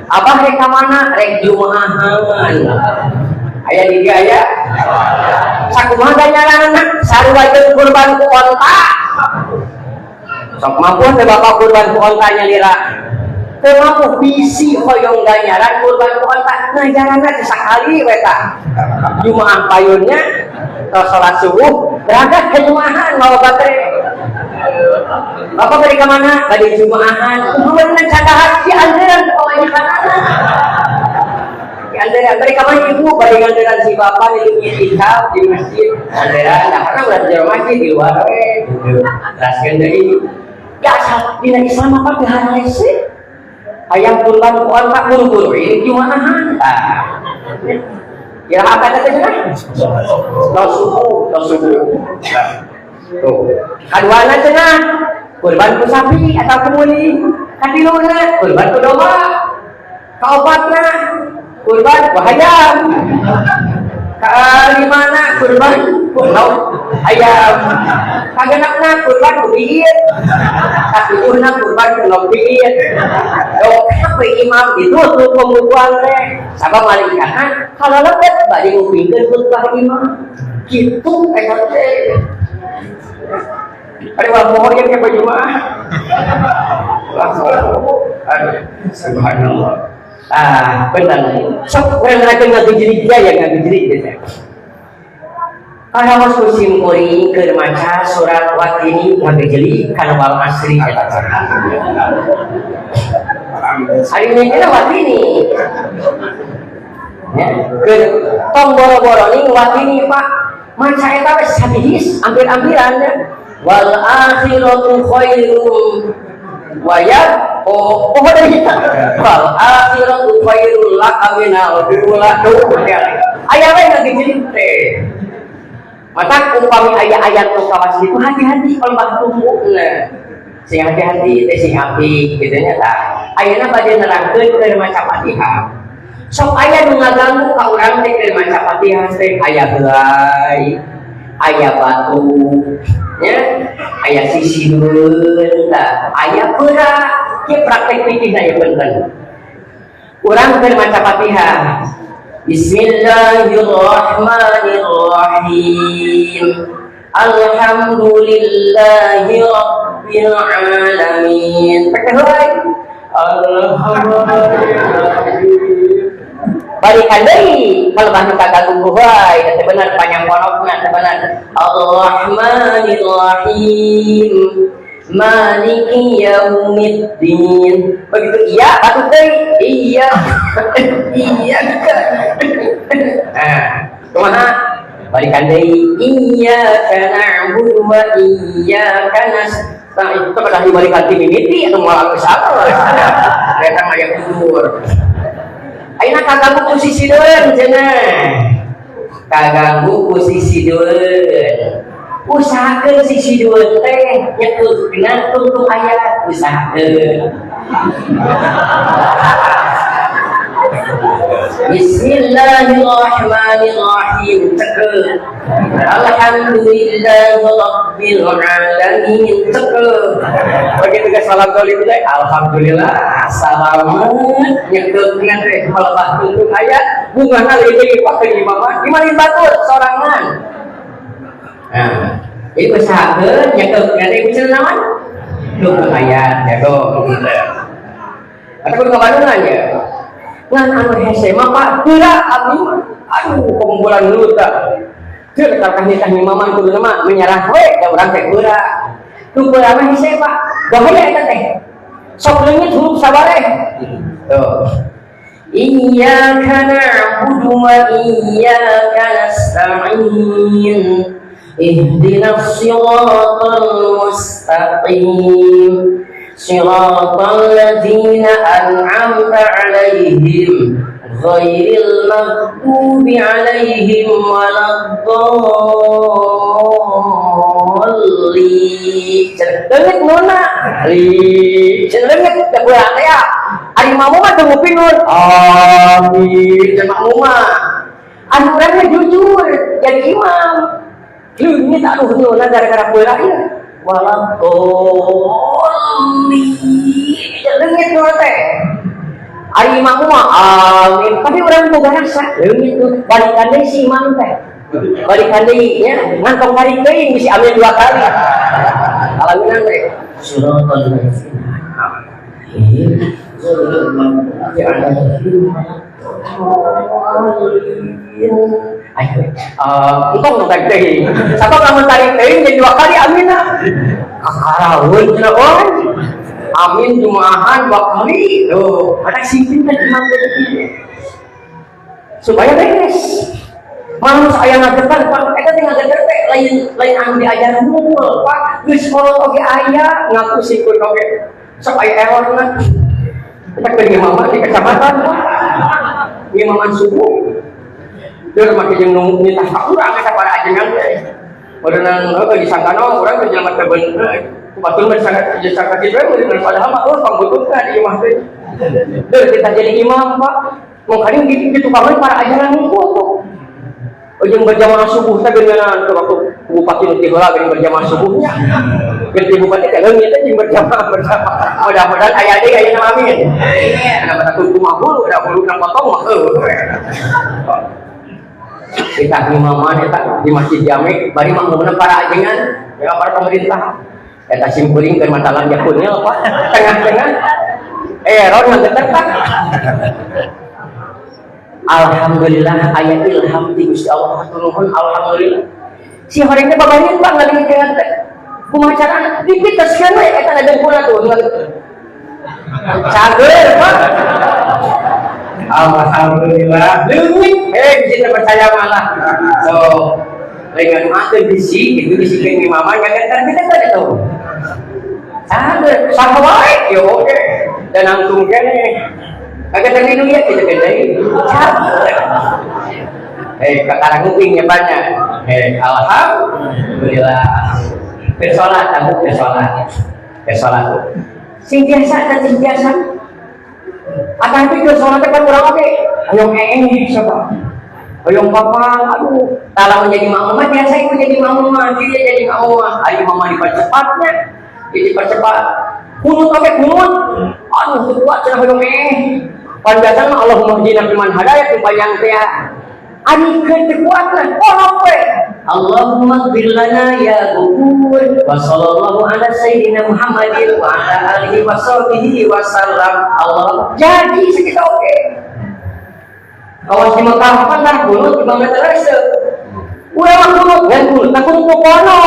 Abah rek ka mana? Rek jumaahan. Aya di dieu aya. Sakumaha ganjaranna? Sarua jeung kurban ku onta. Sok mampu teh bapak kurban ku onta nyalira? Teu mampu, bisi hoyong ganjaran kurban ku onta. Ngajaranna teh sakali we tah. Jumaah payunnya tos salat subuh berangkat ke jumaahan bawa baterai. Bapak bari ka mana? Bari jumaahan. Kumaha candahar di anteran ku pamajikanana. Di anteran bari ka mana ibu? Bari nganteran si bapak di kitab di masjid. Anteran, nah karena udah di masjid di luar we. Teraskeun deui. Ya asal dina Islam apa teu harese? Hayang kurban ku onta buru-buru ini jumaahan. Tah. Ya apa kata teh? Tos subuh, tos subuh. Tuh. Kaduana cenah kurban ku sapi atau ku muling. Katiluna kurban ku domba. Kaopatna kurban ku hayam. Kalimana kurban ku ayam. Kagenepna kurban ku biit. Katujuhna kurban ku endog biit. Dok we imam ditutup pembukuan teh. Sabab malaikatna kalau lebet bade ngupingkeun khutbah imam. Kitu eta teh. Ada orang mohon yang ke Jumat. Aduh, subhanallah. Ah, benar. Sok urang lagi ngagejerit ya, ngagejerit gitu. Kalau musim kuring keur maca surat Watini ngagejelit kana Wal Asri eta. Hari ini kita Watini. Ya, keur tong boro-boro ning Watini Pak. Maca eta wes sabihis ampir-ampiran ya. Wal akhiratu khairum wa yab oh oh dari kita wal akhiratu khairul laka minal ula. Tuh aya we ngagejelit teh. Mata umpami aya ayat nu kawas itu hati-hati kalau bah tumbukna. Sing hati-hati teh sing apik kitu nya tah. Ayeuna bade nerangkeun keur maca Fatihah. Sok aya nu ngaganggu ka urang teh keur maca Fatihah teh aya helai, aya batu, nya, aya sisideun tah, aya peura. Kieu praktek fikihna ieu punten. Urang keur maca Fatihah. Bismillahirrahmanirrahim. Alhamdulillahi rabbil alamin. Pakai helai. Alhamdulillah. Balikan deui kalau bah nu kaganggu ku wae teh bener panjang ponokna teh bener. Ar-Rahmanirrahim. Maliki yaumiddin. Begitu iya batuk deui. Iya. Iya. Nah, kumaha? Balikan deui. Iyyaka na'budu wa iyyaka nasta'in. Itu pada dibalikan ti mimiti atau moal geus apa. Eta mah aya kubur. Ayeuna kaganggu ku sisideun cenah. Kaganggu ku sisideun. Usahakeun sisideun teh nyekeukna tungtung aya, usahakeun. Bismillahirrahmanirrahim. Cekeuh. Alhamdulillahi rabbil alamin. Cekeuh. Begitu ke salam tolib teh, alhamdulillah salamet nyekeukna teh melebah tungtung ayat bungahna leuwih deui Pak ke imam gimana batur sorangan. Nah, jadi usahakeun nyekeukna teh kudu naon? Tungtung ayat jago gitu. Atau kudu ka ya. Ngan anu hese mah Pak, heula abdi mah. Aduh, kumpulan dulu tah. Teu kalkah nitah ngimaman kudu mah menyerah we da urang teh heula. Nu heula mah hese Pak. Bahaya eta teh. Sok leungit huruf sabareh. Tuh. Iyyaka na'budu wa iyyaka nasta'in. Ihdinas siratal mustaqim. صراط الذين أنعمت عليهم غير المغضوب عليهم ولا الضالين. Leungit nuna li leungit da urang teh ya. Ari makmum mah teu nguping nun amin cenah makmum mah. Anu urang mah jujur jadi imam. Leungit aduh nuna gara-gara peurah ieu. Waladdallin leungit nu teh. Ari imam mah amin, tapi urang boga rasa leungit tuh balikan deui si imam teh. Balikan deui nya ngan tong tarik teuing bisi amin dua kali. Alaminan teh. Siratal ladzina an'amta alaihim ghairil maghdubi alaihim waladdallin. Ayo, entong nu tarik teuing. Sabab lamun tarik teuing jadi dua kali aminna. Kakaraun cenah euy. Amin jumaahan dua kali. Tuh, ada sipin kan imam teh supaya beres. Malah aya ngageter Pak, eta teh ngageter teh lain lain anu diajar mukul Pak. Geus kolot oge aya ngaku sikun oge. Sok aya errorna. Kita keur ngimama di kecamatan Pak. Ngimaman subuh. Deur make jeung nu nitah ka urang eta para ajengan teh. Meureunnan heueuh disangkana urang teh jelema teh bener. Batur mah disangka disangka kitu we meureun padahal mah eueuh pangbutuhkeun di imah teh. Deur kita jadi imam Pak. Mau kadang gitu gitu kamu para ajaran ngumpul tuh. Ujung berjamaah subuh teh geuningan waktu bupati nu ti heula geuning berjamaah subuhnya. Ganti bupati teh leungit teh jeung berjamaah bersama. Mudah-mudahan aya deui aya nama amin. Amin. Nama takut kumaha hulu da huluna potong mah heueuh. Kita imaman eta di Masjid Jami bari makmumna para ajengan ya para pemerintah. Eta simkuring keur matalan jakunnya apa tengah-tengah error ngageter Pak. Alhamdulillah aya ilham ti Gusti Allah hatur nuhun alhamdulillah. Si horeng teh babarin Pak ngalingkeun teh. Kumaha carana? Dipiteskeun we eta dengkulna tuh. Cager Pak. Alhamdulillah. Leungit eh bisa percaya malah. So, lain ngadoakeun bisi gitu bisikeun imaman ngageter kita teh tuh. Cager saha wae yo oke. Dan langsung kene. Kagak minum ya kita deui. Cager. Eh, kakarang nguping ya banyak. Eh, alhamdulillah. Keur salat, aku keur salat. Keur salat. Sing biasa dan sing biasa. Atau keur salat teh kan urang oge hoyong ee coba. Hoyong papa, aduh, kalau menjadi makmum mah biasa ibu jadi makmum mah, dia jadi makmum mah. Ayo mama dipercepatnya, dipercepat. Kunut oge kunut. Aduh, teu kuat cenah hoyong ee. Pan biasa mah Allahumma hdina fiman hadayat nu panjang teh. Ari keur teu kuat lah, kolok we. Allahumma ighfir lana ya Ghafur wa sallallahu ala sayyidina Muhammadin wa ala alihi wa sahbihi wa sallam. Allah jadi sekitar oke. Kawas di Mekah kan dah kunut di Bangla Terasa. Urang mah kunut ngan kunut nah kunut nu kono.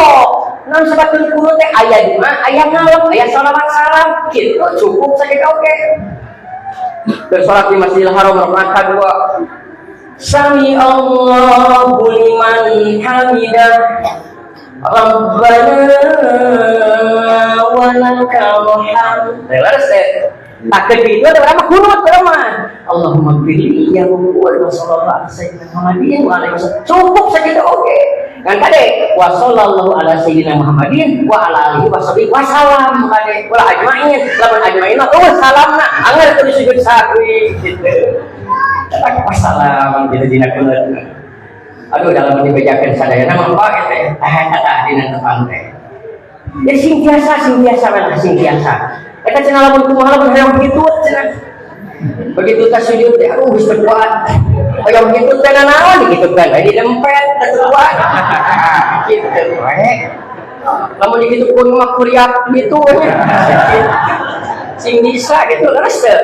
Naon sabab kunut teh aya doa, aya ngalem, aya salawat salam, kitu cukup sakitu oke. Bersolat di Masjidil Haram rakaat kedua. Sami Allahu liman hamidah. Rabbana wa lakal hamd. Leres teh. Tak itu ada berapa kunut berapa? Allahumma gfirli ya Ghafur wa sallallahu ala sayyidina Muhammadin wa alaihi wasallam. Cukup sakitu oke. Kan kade wa sallallahu ala sayyidina Muhammadin wa ala alihi washabihi wasallam kade. Ulah ajmain, lamun ajmain mah oh salamna anggar kudu sujud sahwi gitu. Tak wassalam gitu dina kunut. Aduh, dalam dibejakeun sadayana mah, Pak, teh. Tah, eta tah dina tepang teh. Ya sing biasa, sing biasa lah, sing biasa. Eta cenah lamun kumaha, lamun hayang begitu cenah. Begitu tas sujud teh, aduh, geus teu kuat. Hayang begitu teh naon gitu kan, di dempet teu kuat. Gitu we. Lamun dikitu pun mah kuriak gitu we. Sing bisa gitu leres teu.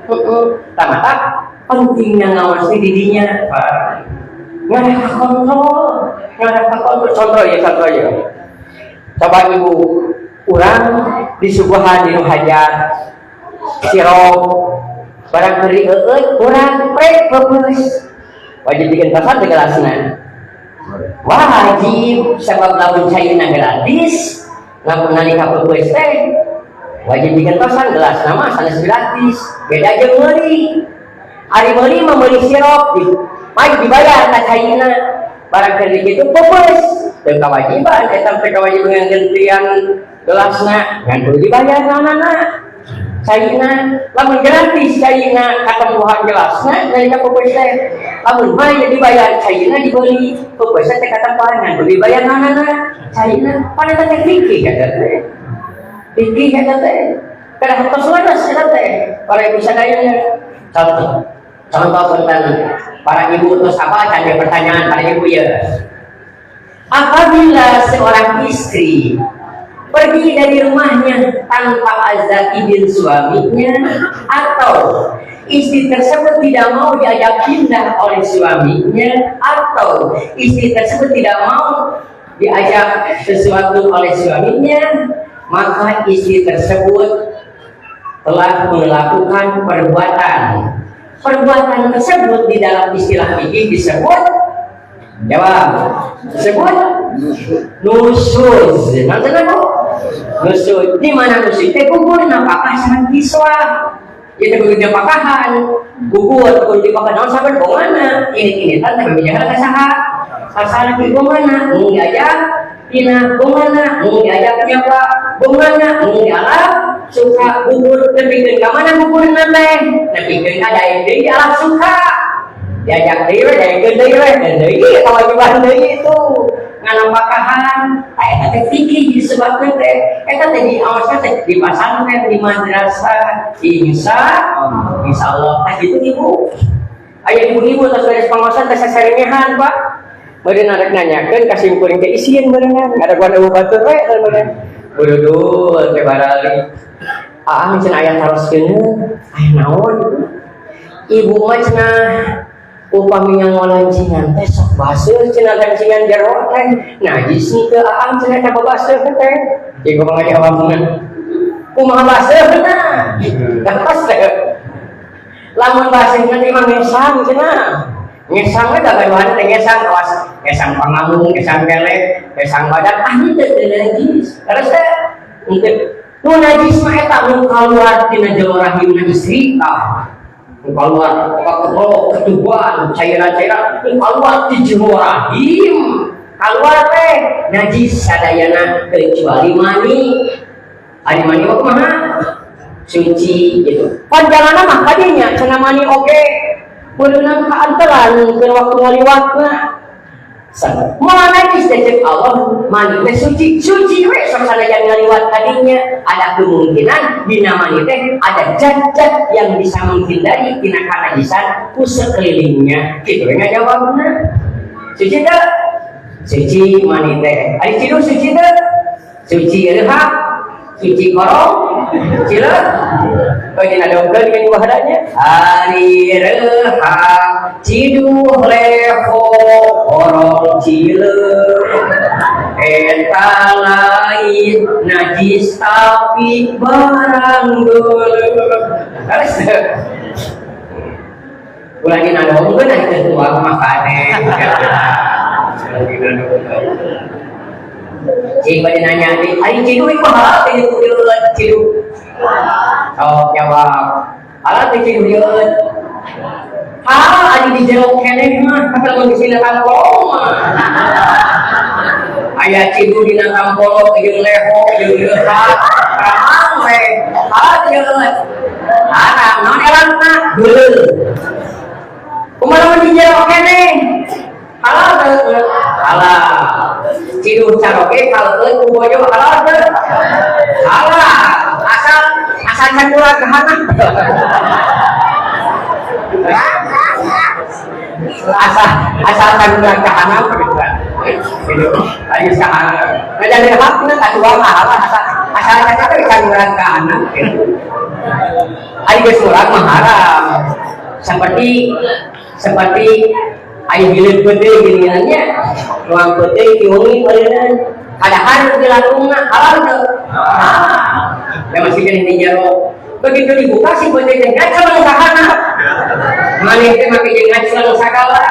Heeh. Tah, matak pentingnya ngawas di didinya, Pak. Nggak kontrol, nggak kontrol. Contoh ya, contoh ya. Coba ibu, urang disuguhan di hajat sirup, barang beri eueut kurang prek peupeus, wajib digentosan teh gelasna? Wajib, sebab lamun cairna gratis, lamun nalika peupeus teh wajib digentosan gelasna mah sanes gratis. Beda jeung meuli. Ari meuli mah, meuli sirup di mah dibayar ka cairna, barang keur kitu peupeus, teu kewajiban eta teh, kewajiban gantian gelasna ngan kudu dibayar naonana, cairna. Lamun gratis cairna, katempuhan gelasna nalika peupeus teh. Lamun mah ya dibayar cairna, dibeli, peupeus teh katempuhan, ngan kudu dibayar naonana, cairna. Pan eta teh fikih, eta teh fikih, eta teh kada tos leres eta teh, para ibu sadayana. Contoh, contoh tentang para ibu terus apa can pertanyaan para ibu ya. Apabila seorang istri pergi dari rumahnya tanpa azan izin suaminya, atau istri tersebut tidak mau diajak pindah oleh suaminya, atau istri tersebut tidak mau diajak sesuatu oleh suaminya, maka istri tersebut telah melakukan perbuatan. Perbuatan tersebut di dalam istilah fikih disebut, jawab, disebut nusyuz. Nanti aku nusyuz di mana? Nusyuz teh gugur nafkah sareng kiswah. Itu gugur nafkahan, gugur gugur di naon sampai bongana ini tante bicara ka saha? Saha ki bongana mung diajak tina, bongana mung diajak nyapa, bongana mung dialap suka. Gugur nepikeun ka mana gugurna teh? Nepikeun ka daek deui dialap suka, diajak deui we, daekeun deui we, dan deui kewajiban deui itu nganapakahan. Tah, eta teh fikih disebabkeun teh eta teh diawasna teh di pasantren, di madrasah, insya Allah. Tah gitu, ibu. Aya ibu-ibu tos beres pengawasan teh sasarengehan, Pak. Meureun arek nanyakeun ka sim kuring teh, isieun meureunnan ngadaguan eueuh batur we teh meureun. Burudul teh barali. Ah, cenah aya taroskeun, aya naon ibu? Ibu mah cenah upami ngalancingan teh sok baseuh cenah, lancingan jero teh najis teu, aam cenah eta baseuh teh? Ieu kumaha jawabna? Kumaha baseuhna? Pas teh lamun baseuhna teh mah ngesang cenah. Ngesang we da gaduhan teh, ngesang awas, ngesang pangamung, ngesang kelek, ngesang badan, ah henteu, teu najis. Terus teh henteu. Nu najis mah eta nu kaluar tina jero rahimna istri, tah keluar ketuban, cairan-cairan keluar di jero rahim, keluar teh najis sadayana kecuali mani. Ari mani mah kumaha? Suci gitu. Panjanganna mah kadinya cenah mani oge beunang kaantelan keur waktu ngaliwatna. Moal najis teh cek Allah, mani teh suci, suci we sok sanajan ngaliwat kadinya. Ada kemungkinan dina mani teh ada zat-zat yang bisa menghindari tina kanajisan ku sekelilingnya. Gitu we ngajawabna. Suci teh? Suci mani teh. Ari ciduh suci teh? Suci reuhak, suci korong, cileuh. Oh, dina dongkeun kan wahadanya. Ari reuhak, ciduh, leho, korong, cileuh, eta lain najis tapi barang geuleuh. Terus ulah dina dongkeun ari teu tuang mah kade. Ulah dina dongkeun. Cik bade nanya di, ari ciduh ieu halal teh dieu ciduh? Oh, jawab. Halal teh ciduh dieu? Halal ari di jero keneh mah, tapi lamun di sini tampolong mah. Aya ciduh dina tampolong jeung leho jeung reuhak, haram we. Halal teh dieu? Haram. Naon elatna? Geuleuh. Kumaha di jero keneh? Halal teu? Halal. Ciduh caroge kaleueut ku bojo halal teu? Halal. Asal asal can murag ka handap. Asal asal can murag ka handap gitu. Ayo ka handap. Nah, jadi hakna katuang halal asal asal can can murag ka handap gitu. Ari geus murag mah haram. Seperti seperti aya hileud peuting geuningan nya. Nuang peuting diwengi beureunan. Padahal di lalungna halal teu? Halal. Da masih keneh di jero. Begitu dibuka si peuting teh ngacal ka handap. Maneh teh make jeung ngacal sagala.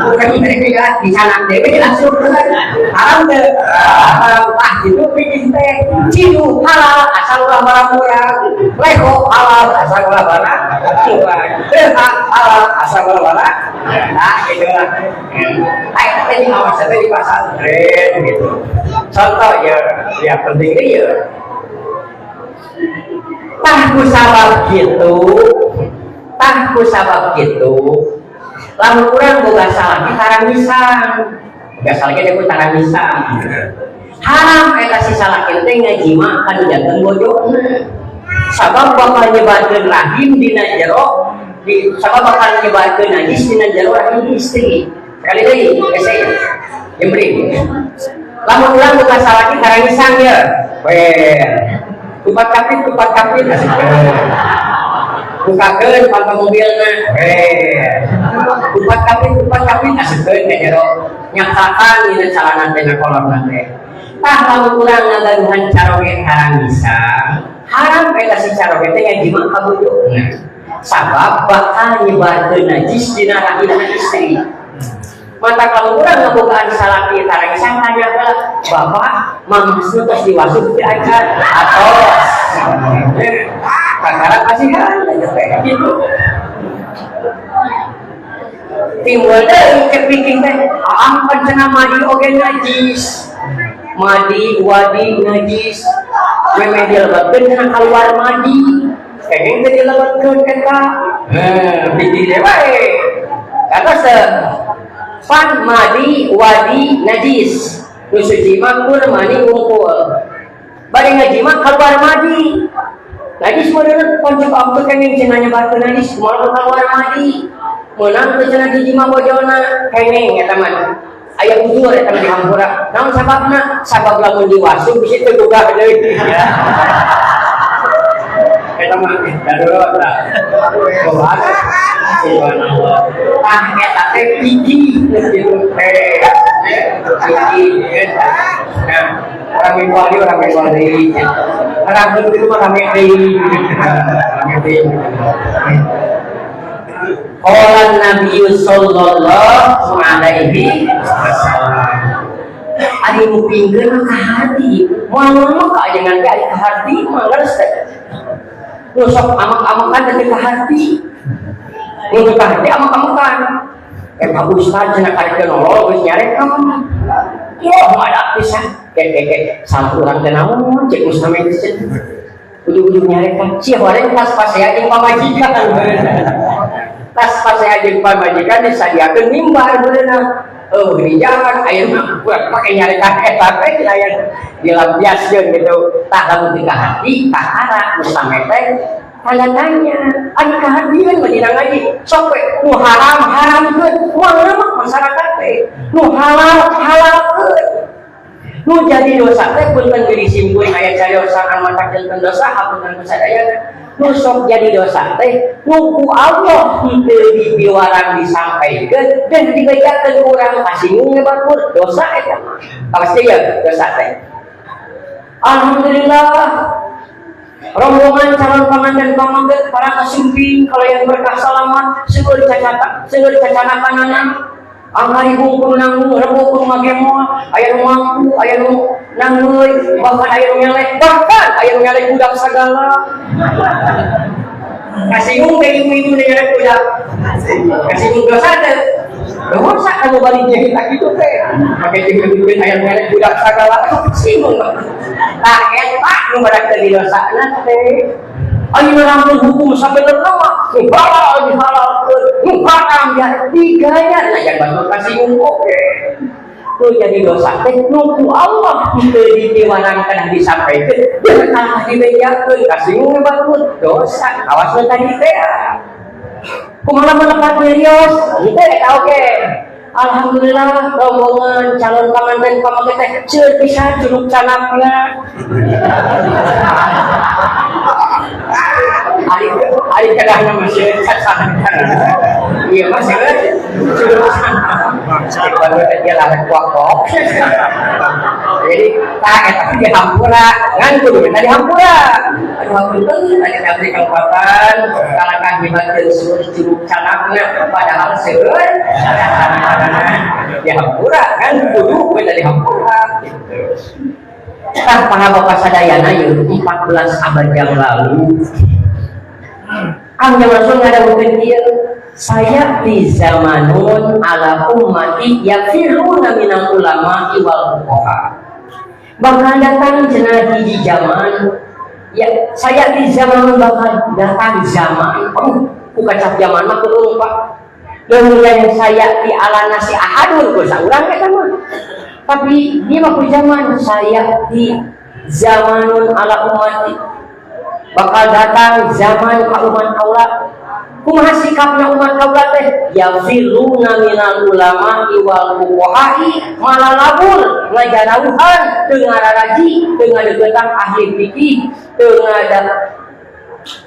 Bukan teh di sana teh we asup haram teu? Haram. Ah gitu pikir teh. Ciduh halal asal ulah barang murah. Lego halal asal ulah barang murah. Reha halal asal ulah barang. Nah, gitu lah. Ayo teh awas teh di pasantren gitu. Contoh ya, yang penting ya. Tah ku sabab gitu, tah ku sabab gitu. Lamun urang boga salaki tarangisang. Boga salaki teh ku tarangisang. Haram eta si salaki teh ngajima ka nu janten bojona. Sabab bakal nyebarkeun rahim dina jero di sabab bakal nyebarkeun najis dina jero rahim istri. Sekali deui, hese. Jemri. Lamun urang boga salaki tarangisang ya. Weh. Kupat kapit asik. Bukakeun panto mobilna. Weh. Kupat kapit asikeun ka jero. Nyaklakan dina calana teh na kolorna teh. Tah lamun urang ngagaduhan caroge tarangisang, haram eta si caroge teh ngajima ka bojona. Sabab bakal nyebarkeun najis dina rahim istri. Mata kalau urang ngabogaan salaki tarangisang tanya heula, "Bapak, mamah tos diwasup teu acan?" Atos. Kakara kasihan teh gitu. Timbul deui cek pikir teh, "Aang pan cenah madi oge najis." Madi, wadi najis. Memeh dilebetkeun cenah kaluar madi. Kenging teh dilebetkeun eta. Heh, pikir teh wae. Kata pan madi wadi najis. Nu suci mah kur mani wungkul. Bari ngajima keluar madi. Najis meureun pan cek abdi kenging cenah nyebarkeun najis kumaha keluar madi. Meunang teu cenah dijima bojona kenging eta mah. Aya uzur eta mah dihampura. Naon sababna? Sabab lamun diwasup bisi teu gugah deui. Eta mah darurat lah. Subhanallah. Tah eta teh gigi gitu teh. Gigi. Nah, orang wali orang wali. Orang itu mah rame deui. Rame deui. Qala Nabi sallallahu alaihi wasallam. Ari mupingkeun mah ka hati. Moal mah ka ajengan ge ari ka hati mah leres teh. Nu sok amak-amakan teh ka hati. Nu ka hati amak-amakan. Pak Ustad cenah karek nolol geus nyarekam. Wah, madak pisan. Ke ke ke salah urang teh naon cek mustami teh. Ujug-ujug nyarekam. Sia horeng pas pasea jeung pamajikan. Tas pasea jeung pamajikan disadiakeun mimbar beunang. Oh, di jalan ayeuna mah pake nyarekan eta teh aya dilampiaskeun gitu. Tah lamun teu ka hati kakara mustame teh tanda tanya. Ari kahadian mah dina ngaji sok we nu haram haramkeun moal mah masyarakat teh nu halal halalkeun. Nu jadi dosa teh punten diri simkuring aya cariosan mata janten dosa hapunten sadayana. Nu sok jadi dosa teh nu ku Allah henteu dipiwarang disampaikeun dan dibejakeun urang kasinggung batur dosa eta mah. Pasti ya dosa teh. Alhamdulillah rombongan calon pengantin pamanggih para kasumping kalau yang berkah salamat seueur cacata seueur cacanakanana angkari bungkul nanggung rebo kudu magemoa aya nu mampu aya nu nangeuy bahkan aya nu nyalek bahkan aya nu nyalek budak sagala kasinggung teh ibu-ibu nu nyalek budak kasinggung dosa teh dosa kamu balik kita gitu teh make jeung duit aya nu nyalek budak sagala kasinggung tah eta nu badak teh dosana teh. Ayeuna rampung hukum sabenerna mah nu halal dihalalkeun, nu haram ya digayar. Nah, yang batur kasinggung oge. Tuh jadi dosa teh nu ku Allah teu dipiwarangkeun disampaikeun, jeung kalah dibejakeun kasinggung batur dosa. Awas we tadi teh. Kumaha lamun lepat merios? Henteu eta oge. Alhamdulillah rombongan calon panganten pameget teh seueur pisan curug canakna. Ari ari kedahna mah seueur cacakan. Iya mah seueur curug canak. Baru teh dia larek wakok. Jadi tah eta teh dihampura, ngan kudu minta dihampura. Aduh hapunten tadi abdi kalepatan kalahkan dibakeun seueur curug canakna padahal seueur dihampura kan kudu minta dihampura gitu. Tah para bapak sadayana ieu 14 abad yang lalu Kangjeng Rasul ngadawuhkeun ieu, saya di zamanun ala ummati yafiruna minal ulama wal fuqaha. Bakal datang cenah hiji zaman, ya saya di zaman bakal datang zaman. Aduh, ku kacap zaman mah kudu Pak. Lamun yang saya di ala nasi ahadun ku saurang eta mah. Tapi dia mah ku zaman saya di zamanun ala ummati. Bakal datang zaman ka umat kaula. Kumaha sikapna umat kaula teh? Yafiruna minal ulama wal fuqaha'i malalabur ngajarauhan teu ngararaji teu ngadeukeutan ahli fikih teu ngada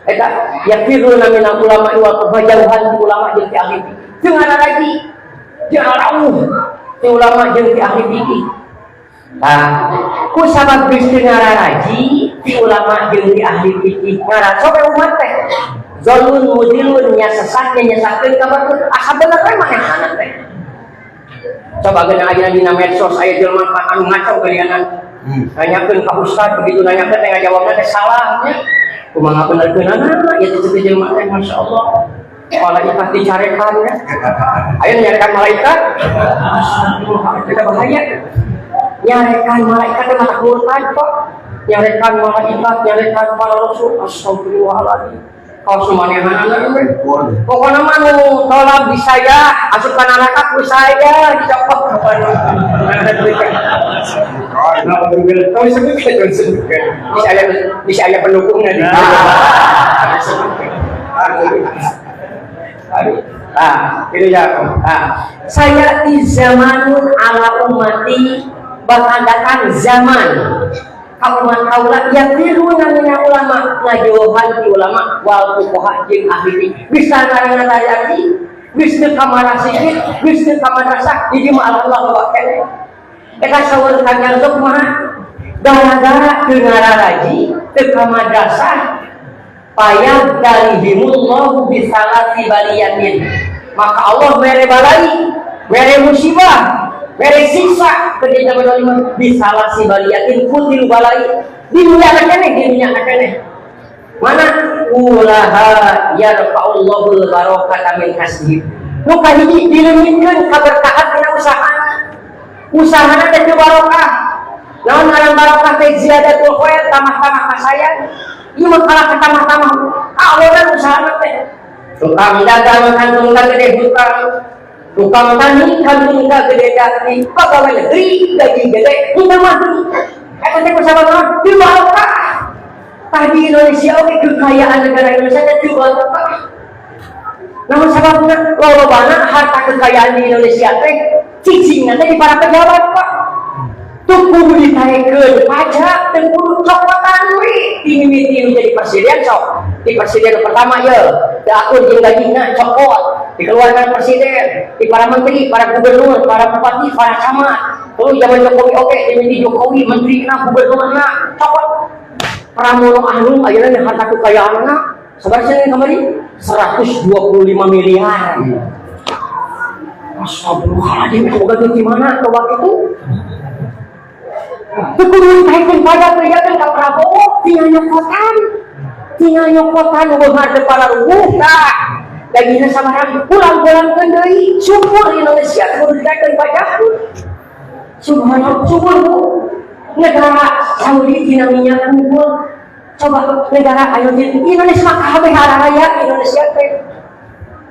eta yafiruna minal ulama wal fuqaha jauhan ti ulama jeung ti ahli fikih teu ngararaji jarauh ti ulama jeung ti ahli fikih. Tah, ku sabab geus teu ngararaji ti ulama jeung ti ahli fikih ngaraso we umat teh zalun mudilun nya sesatnya nyesatkeun ka batur asa bener we manehna teh. Coba geuna ayeuna dina medsos aya jelema anu ngaco geuningan. Nanyakeun ka ustad begitu nanyakeun teh ngajawabna teh salah nya. Kumaha benerkeunana ieu teh jelema teh masyaallah. Malaikat dicarekan ya. Ayo nyarekan malaikat. Kita bahaya. Nyarekan malaikat teh mata murtad kok. Nyarekan malaikat, nyarekan para rasul. Astagfirullahaladzim. Kau sumanehanana we. Pokona mah nu tolak di saya, asup ka neraka ku saya dicopot kapan. Nah, tong disebutkeun, tong disebutkeun. Bisa aya pendukungnya di. Aduh. Ah, itu ya. Ah, saya di zamanun ala ummati bakal datang zaman umat kaula yafiruna minal ulama ngajauhan ti ulama wal fuqaha jeung ahli fikih. Bisa ngaranna tayati, geus teu ka marasih, geus teu ka madrasah, hiji mah Allah bawa keneh. Eta saur Kangjeng Rasul kumaha? Gara-gara teu ngararaji, teu ka madrasah, payah dalihimullahu bisalasi baliyatin. Maka Allah mere balai, mere musibah, mere siksa ke dina lima bisalasi baliyatin kutil balai. Di dunia keneh, di dunia keneh. Mana ulaha yarfa'ullahul barakata min kasbih. Nu kahiji dileungitkeun kaberkahan dina usahana. Usahana teh teu barokah. Naon ngaran barokah teh ziyadatul khair, tambah-tambah kasayan. Ieu mah kalah tambah-tambah awenan usahana teh. Tukang dagang kantong gede hutang, tukang tani kantong gede daki, pegawai negeri gaji gede, henteu mah eta teh kusabab naon? Teu barokah. Tah di Indonesia oge kekayaan negara Indonesia teh teu barokah. Namun sababna lolobana harta kekayaan di Indonesia teh cicingna teh di para pejabat Pak. Teu kudu ditaekeun pajak, teu kudu cokotan we ti mimiti nu jadi presiden sok. Di presiden pertama ye, teu akur jeung gajina cokot, dikeluarkan presiden, di para menteri, para gubernur, para bupati, para camat. Terus zaman Jokowi oge, dimimiti Jokowi menterina, gubernurna cokot. Pramono Anung ayeuna harta kekayaanna sabaraha cenah kamari? 125 miliar. Astagfirullahaladzim, boga duit di mana coba itu? Teu kudu ditaekeun pajak bejakeun ka Prabowo, tinggal nyokotan nu beunghar teu pararuguh tah. Gajina sabaraha pulang-pulangkeun deui, syukur Indonesia teu kudu ditaekeun pajak. Subhanallah, syukur Bu. Negara Saudi tina minyak unggul. Coba negara ayo di Indonesia mah kabeh raya Indonesia teh.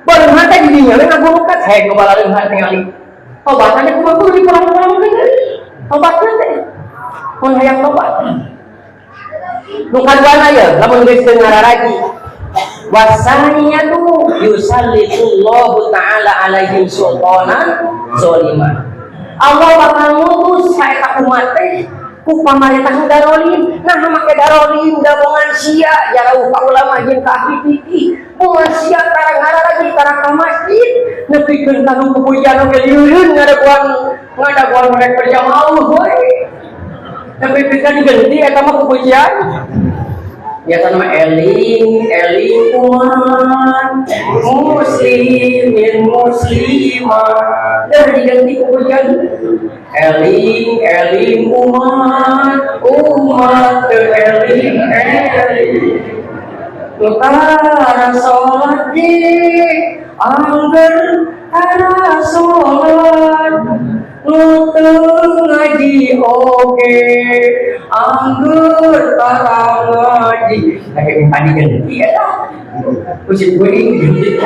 Beunghar teh di dinya we ngagulukat hayang nu balaleunghar tingali. Tobatannya kumaha kudu diperang-perang deui. Tobatna teh. Mun hayang tobat. Nu kaduana ye lamun geus teu ngararaji. Wasaniyatu yusallitullahu ta'ala alaihim sultanan zaliman. Allah bakal ngutus saeta umat teh ku pamarentah nu darolim. Nah make darolim da bongan sia jarauh ka ulama jeung ka ahli fikih. Bongan sia tara ngararaji tara ka masjid nepikeun ka nu pupujian oge lieureun ngadaguan ngadaguan mereka berjamaah we. Nepikeun diganti eta mah pupujian. Biasa nama eling eling umat muslimin muslimat dah diganti pujian eling eling umat umat eling eling tara sholat di angger tara sholat nu teu ngaji oge angger tara ngaji. Lagi tadi ganti ya kusit kuring ganti.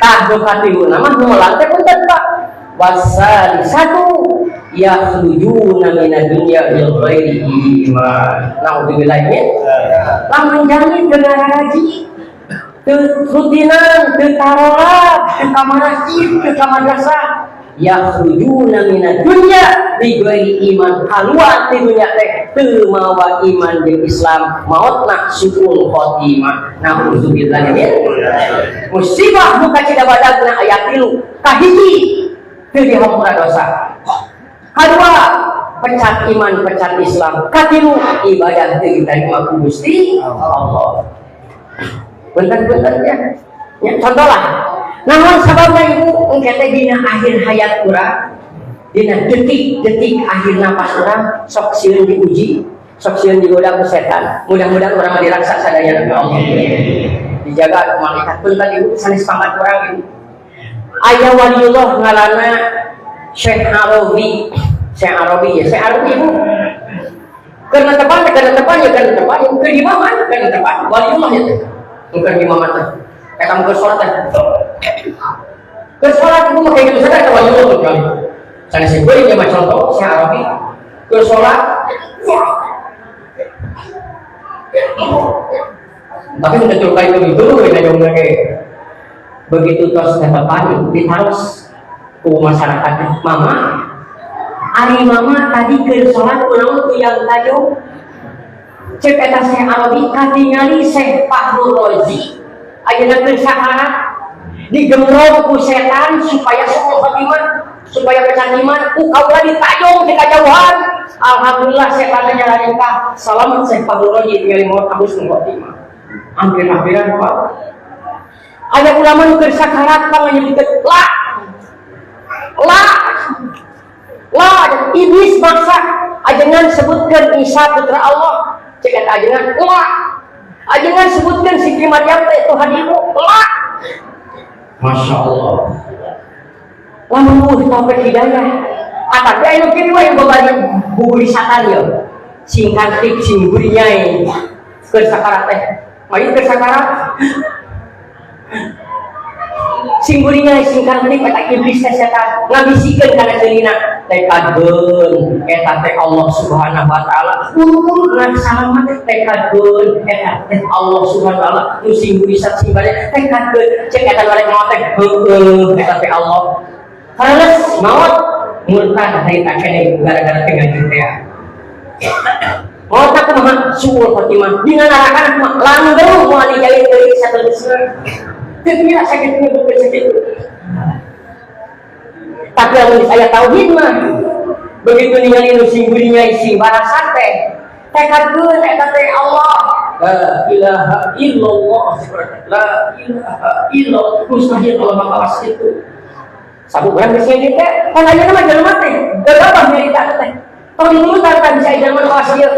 Tah nu katiluna mah nu melang teh punten Pak. Wasali satu yakhrujuna minad dunya bil ghairi iman. Naudzubillah min. Lamun jalmi teu ngararaji teu rutinan teu tarolat teu ka masjid teu ka madrasah yakhrujuna minad dunya bi ghairi iman, kaluar ti dunya teh teu mawa iman jeung Islam, maotna suul khotimah. Naudzubillah min. Musibah nu kacida badagna aya tilu. Kahiji teu dihampura dosa, kadua pecat iman pecat Islam, katilu ibadah teu diterima ku Gusti Allah. Bentar-bentar ya ya, contoh lah namun sababna ibu engke teh dina akhir hayat urang, dina detik-detik akhir napas urang sok sieun diuji, sok sieun digoda ku setan. Mudah-mudahan urang mah diraksa sadaya ku Allah, dijaga ku malaikat. Punten ibu, sanes pangkat urang ibu. Aya waliullah ngaranna Syekh Arabi. Syekh Arabi ya, Syekh Arabi ibu. Karena tepan, karena tepan ya, karena tepan, keur di mana? Karena tepan, waliullah ya teh. Keur di mana teh? Eta mah keur salat teh. Keur salat ibu mah kayak gitu sadar eta waliullah tuh kali. Sanes ieu ieu mah contoh Syekh Arabi. Keur salat. Tapi udah coba itu itu we jong ge. Begitu tos tetepan ditaros ku masyarakat, "Mama, ari mama tadi keur salat kunaon kuyang tajong?" Cek eta Syekh Arabi, katingali Syekh Fahrul Razi ayeuna keur sakarat digemblong ku setan supaya suul khotimah, supaya pecat iman, ku kaula ditajong di kajauhan. Alhamdulillah setan nyalahkan, selamat Syekh Fahrul Razi tinggal maut husnul khotimah. Hampir-hampiran Pak. Aya ulama nu keur sakarat pang nyebutkeun la la la, iblis maksa, "Ajengan sebutkeun Isa putra Allah." Cek eta ajengan, "La." "Ajengan sebutkeun Siti Maryam teh Tuhan ibu." "La." Masya Allah, lamun eueuh taufik hidayah atapi aya nu kieu wae babari buburi satan ye sing kantip sing buri nyai keur sakarat teh mayit keur sakarat sing burinya sing kantip eta iblis teh setan ngabisikeun kana ceulina, "Tekadkeun eta teh Allah Subhanahu wa taala." Buru-buru ngan salamat, "Tekadkeun eta teh Allah Subhanahu wa taala nu sing buri sat sing balik, tekadkeun." Cek eta nu rek maot teh, "Heueuh, eta teh Allah." Karena maot murtad harita kene gara-gara teu ngaji teh. Maot kumaha? Suul khotimah. Dina neraka kumaha? Langgeng moal dijalin deui saterusna. Teu kira sakit nyebutkeun sakitu. Tapi lamun saya tauhid mah begitu ningali nu sing burinya sing barasan teh, "Tekadkeun eta teh Allah, la ilaha illallah, la ilaha illallah, mustahil Allah makawas itu." Sabu urang geus ngedit teh kan ayeuna mah jelema teh gagabah nyarita teh tong diturutan kan bisa jelema kawas ieu.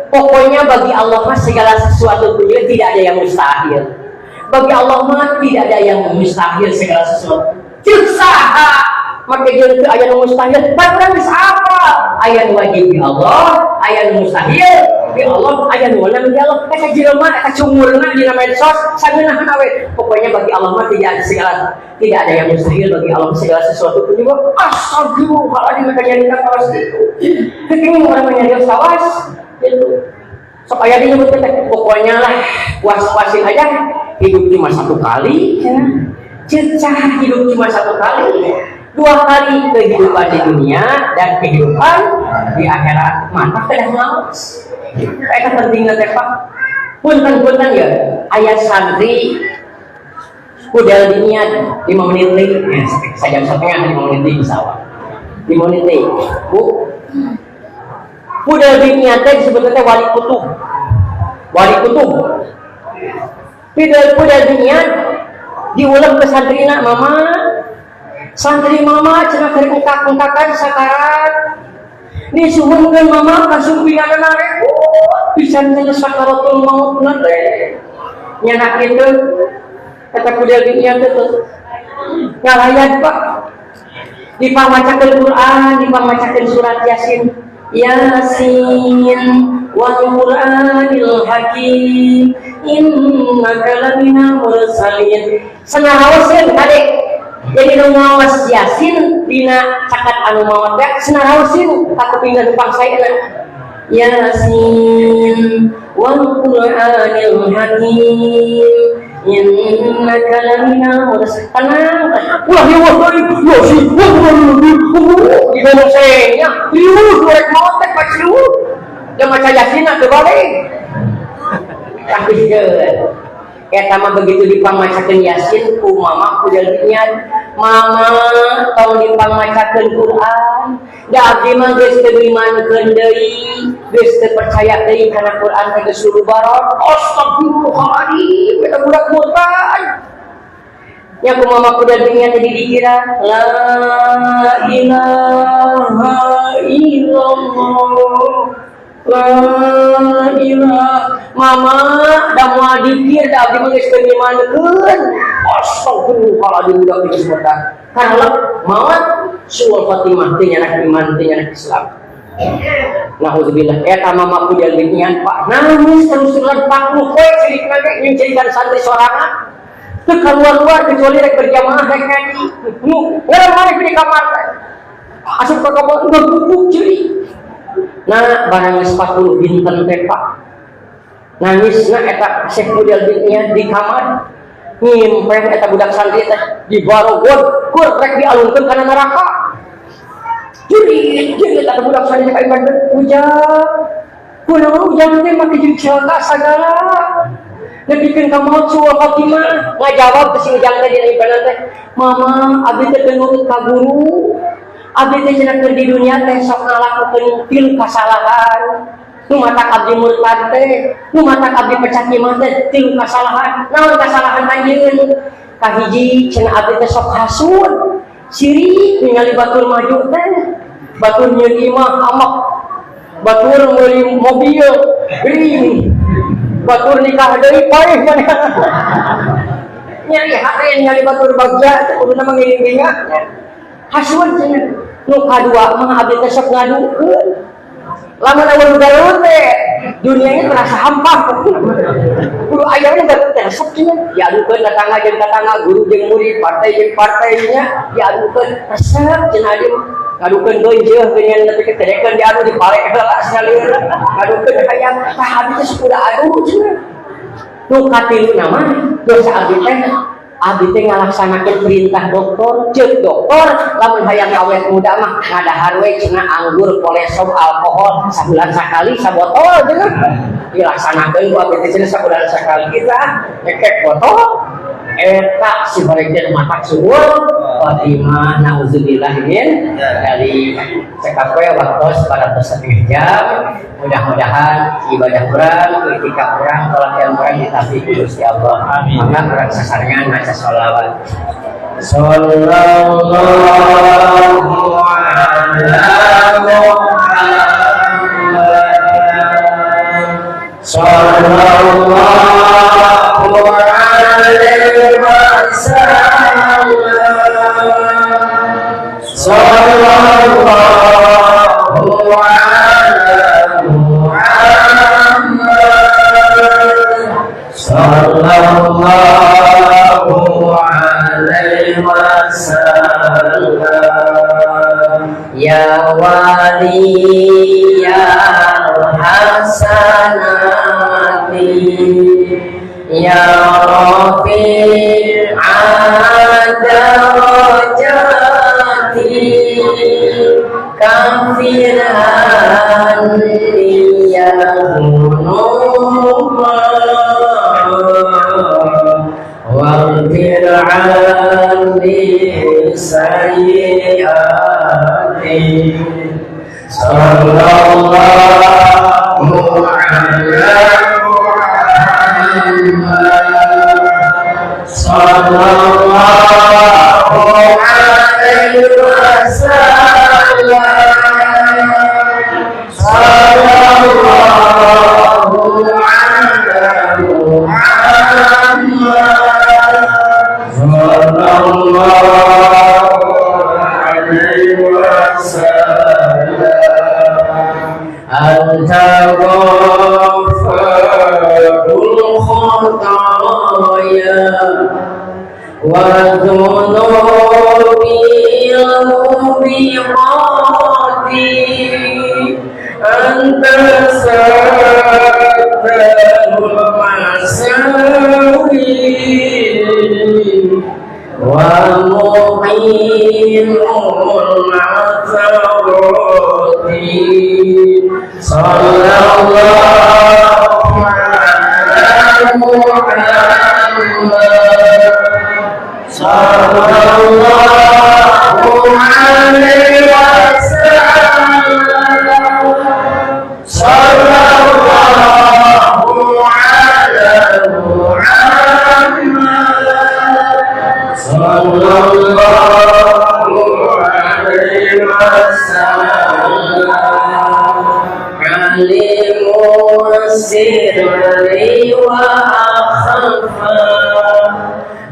Pokoknya bagi Allah mah segala sesuatu itu tidak ada yang mustahil. Bagi Allah mah tidak ada yang mustahil segala sesuatu. Ceuk saha make jeung teu aya nu mustahil? Pan urang geus apa aya nu wajib di Allah, aya nu mustahil. Di Allah aya nu meunang di Allah. Eta jelema eta cungurna dina medsos sangeunahna we. Pokoknya bagi Allah mah tidak ada segala, tidak ada yang mustahil bagi Allah, segala sesuatu pun juga. Astagfirullahaladzim, mereka nyarita kawas gitu. Kekini orang nyarios kawas gitu. Sok aya disebut teh, pokoknya lah puas-puasin aja, hidup cuma satu kali ya. Cecah hidup cuma satu kali, dua kali, kehidupan di dunia dan kehidupan di akhirat. Mantap, kedah ngaos. Eta pentingna teh, Pak. Punten-punten ya, aya santri Fudhail bin Iyadh 5 menit deui ya, sajam setengah, 5 menit deui bisa awal, 5 menit deui, Bu. Fudhail bin Iyadh teh disebutnya teh wali kutub, wali kutub. Fudhail bin Iyadh diulang ke santrina, "Mama, santri mama cenah keur engkak-engkakan sakarat, disuhunkeun mama kasumpinganna, repot pisan cenah sakaratul maut teh." Nyanak kitu kata Fudhail bin Iyadh teh ngalayan, Pak, dipamacakeun Quran, dipamacakeun surat Yasin. Yasin wal Qur'anil Hakim innaka laminal mursalin. Senaraoseun kade, jadi nu ngawas Yasin dina cakat anu maot teh senaraoseun ka kupingna pangsaena. Yasin wal Qur'anil Hakim innaka laminal mursalin. Tenang, ulah riweuh deui. Yasin di ngomong nya riweuh rek maot teh pas riweuh da maca Yasin teu balik. Habiskeun eta mah. Begitu dipangmacakeun Yasin ku mama ku jalminya, "Mama, tong dipangmacakeun Quran da abdi mah geus teu ngimankeun deui, geus teu percaya deui kana Quran teh, geus barot." Astagfirullahaladzim, eta budak murtad nya. Ku mama ku jalminya teh didikira la ilaha illallah, la ilaha. "Mama, da moal dikir da abdi mah geus teu ngimankeun." Astagfirullahaladzim, budak geus murtad karena maut suul khotimah, teu nyanak iman, teu nyanak Islam. Nauzubillah. Eta mama ku jalminya, Pak, nangis terus-terusan 40 poe cerita ge, nyeuncerikan santri sorangan teu keluar-luar kecuali rek berjamaah, rek ngaji. Nu ngarang maneh di kamar teh asup ka kamar ngaguguk ceuri. Nah, barang geus 40 dinten teh, Pak, nangisna eta Syekh Fudhail bin Iyadh di kamar, ngimpen eta budak santri teh dibarogod kur rek dialungkeun kana neraka. Jerit jerit eta budak santri ka iman, "Ujang, kunaon ujang teh make jeung celaka sagala nepikeun ka maut suul khotimah?" Ngajawab ke si ujang teh dina impenan teh, "Mama, abdi teh teu nurut ka guru. Abdi teh cenah keur di dunia teh sok ngalakukeun tilu kasalahan. Nu matak abdi murtad teh, nu matak abdi pecat imah teh tilu kasalahan." "Naon kasalahan anjeun?" "Kahiji cenah abdi teh sok hasud, sirik ningali batur maju teh. Batur nyieun imah amak, batur meuli mobil gering, batur nikah deui paeh maneh. Nyari hate ningali batur bagja teh, kuduna mah ngiring. Hasud cenah. Nu kadua mah abdi teh sok ngadukeun. Lamun euweuh garut teh dunia ini terasa hampa. Kudu aya nu garut teh resep cenah. Diadukeun tetangga jeung tetangga, guru jeung murid, partai jeung partainya, diadukeun resep cenah abdi mah. Ngadukeun geunjeuh geuningan nepi ka terekeun diadu dipalek heula salieur. Ngadukeun hayang tah abdi teh kudu adu cenah. Nu katilu mah dosa abdi teh, abdi teh ngalaksanakeun perintah dokter. Ceuk dokter lamun hayang awet muda mah ngadahar we cenah anggur, kolesom, alkohol sabulan sakali sabotol cenah. Dilaksanakeun ku abdi teh cenah sabulan sakali kita nyekek botol." Eta si bareng matak suul khotimah, nauzubillah min dari. Cekap we waktu pada setengah jam. Mudah-mudahan ibadah kurang, itikaf kurang, tolak yang kurang ditampi ku Gusti Allah. Amin. Maka kurang sasarangan maca sholawat. Sallallahu ala Muhammad, sallallahu alaihi wasallam, sallallahu ala Muhammad. Aliyal hasanati ya rafi'a darajati kaffir anni dhunuba waghfir anni sayyiati. Sallallahu ala Muhammad sallallahu alaihi wasallam sallallahu ala Muhammad sallallahu alaihi wasallam. Anta ghaffarul khataya wa dhunubil mubiqati anta sattarul masawi wa mu'inul atharati. Sallallahu ala Muhammad sallallahu alaihi wasallam sallallahu ala Muhammad sallallahu alaihi wasallam. Alimu sirri wa akhfa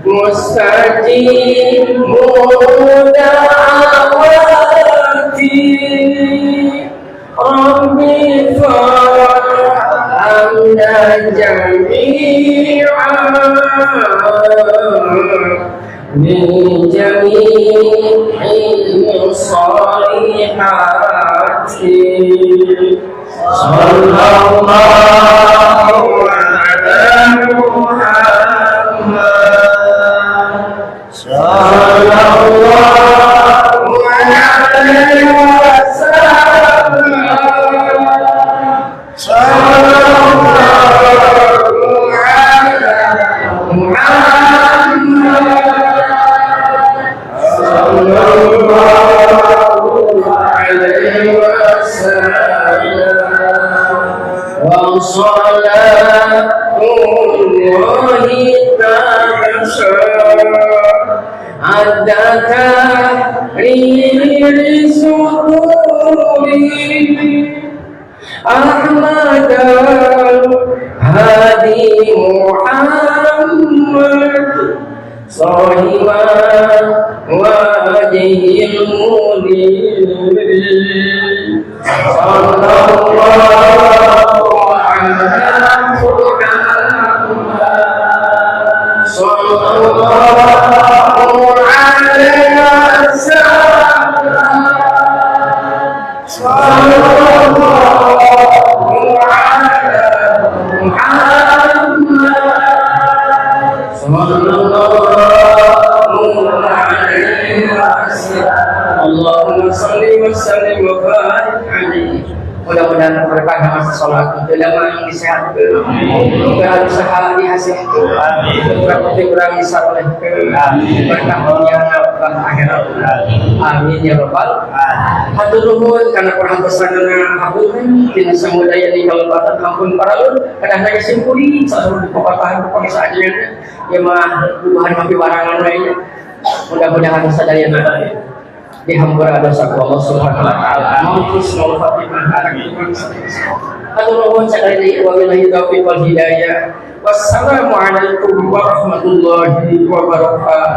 mustajibu da'awati rabbi farhamna jami'an min jami'il salihati. Sallallahu ala Muhammad sallallahu alaihi wasallam sallallahu ala Muhammad sallallahu alaihi wasallam. Wa salatullahi ta'ala adda tahriri suduri Ahmad Hadi Muhammad sahiban wajhil munir. Sallallahu ala Muhammad sallallahu alaihi wasallam sallallahu ala Muhammad sallallahu alaihi wasallam. Allahumma salli wa sallim wa barik alaihi. Mudah-mudahan berkah masa sholat itu lama disehatkan, berkah usaha dihasilkan, berkah kurang disalehkan, berkah dunia berkah akhirat. Amin ya rabbal. Hatur nuhun kana perhantosanana hapunten dina samudaya di kalepatan hampun paralun kadang daya simpuri sasur di papatahan pamisa ajeuna ieu mah bubuhan mah piwarangan we nya. Mudah-mudahan sadayana dihampura dosa ku Allah Subhanahu wa taala. Maupun Fatimah anak iman. Hatur nuhun sakali wabillahi taufiq wal hidayah. Wassalamualaikum warahmatullahi wabarakatuh.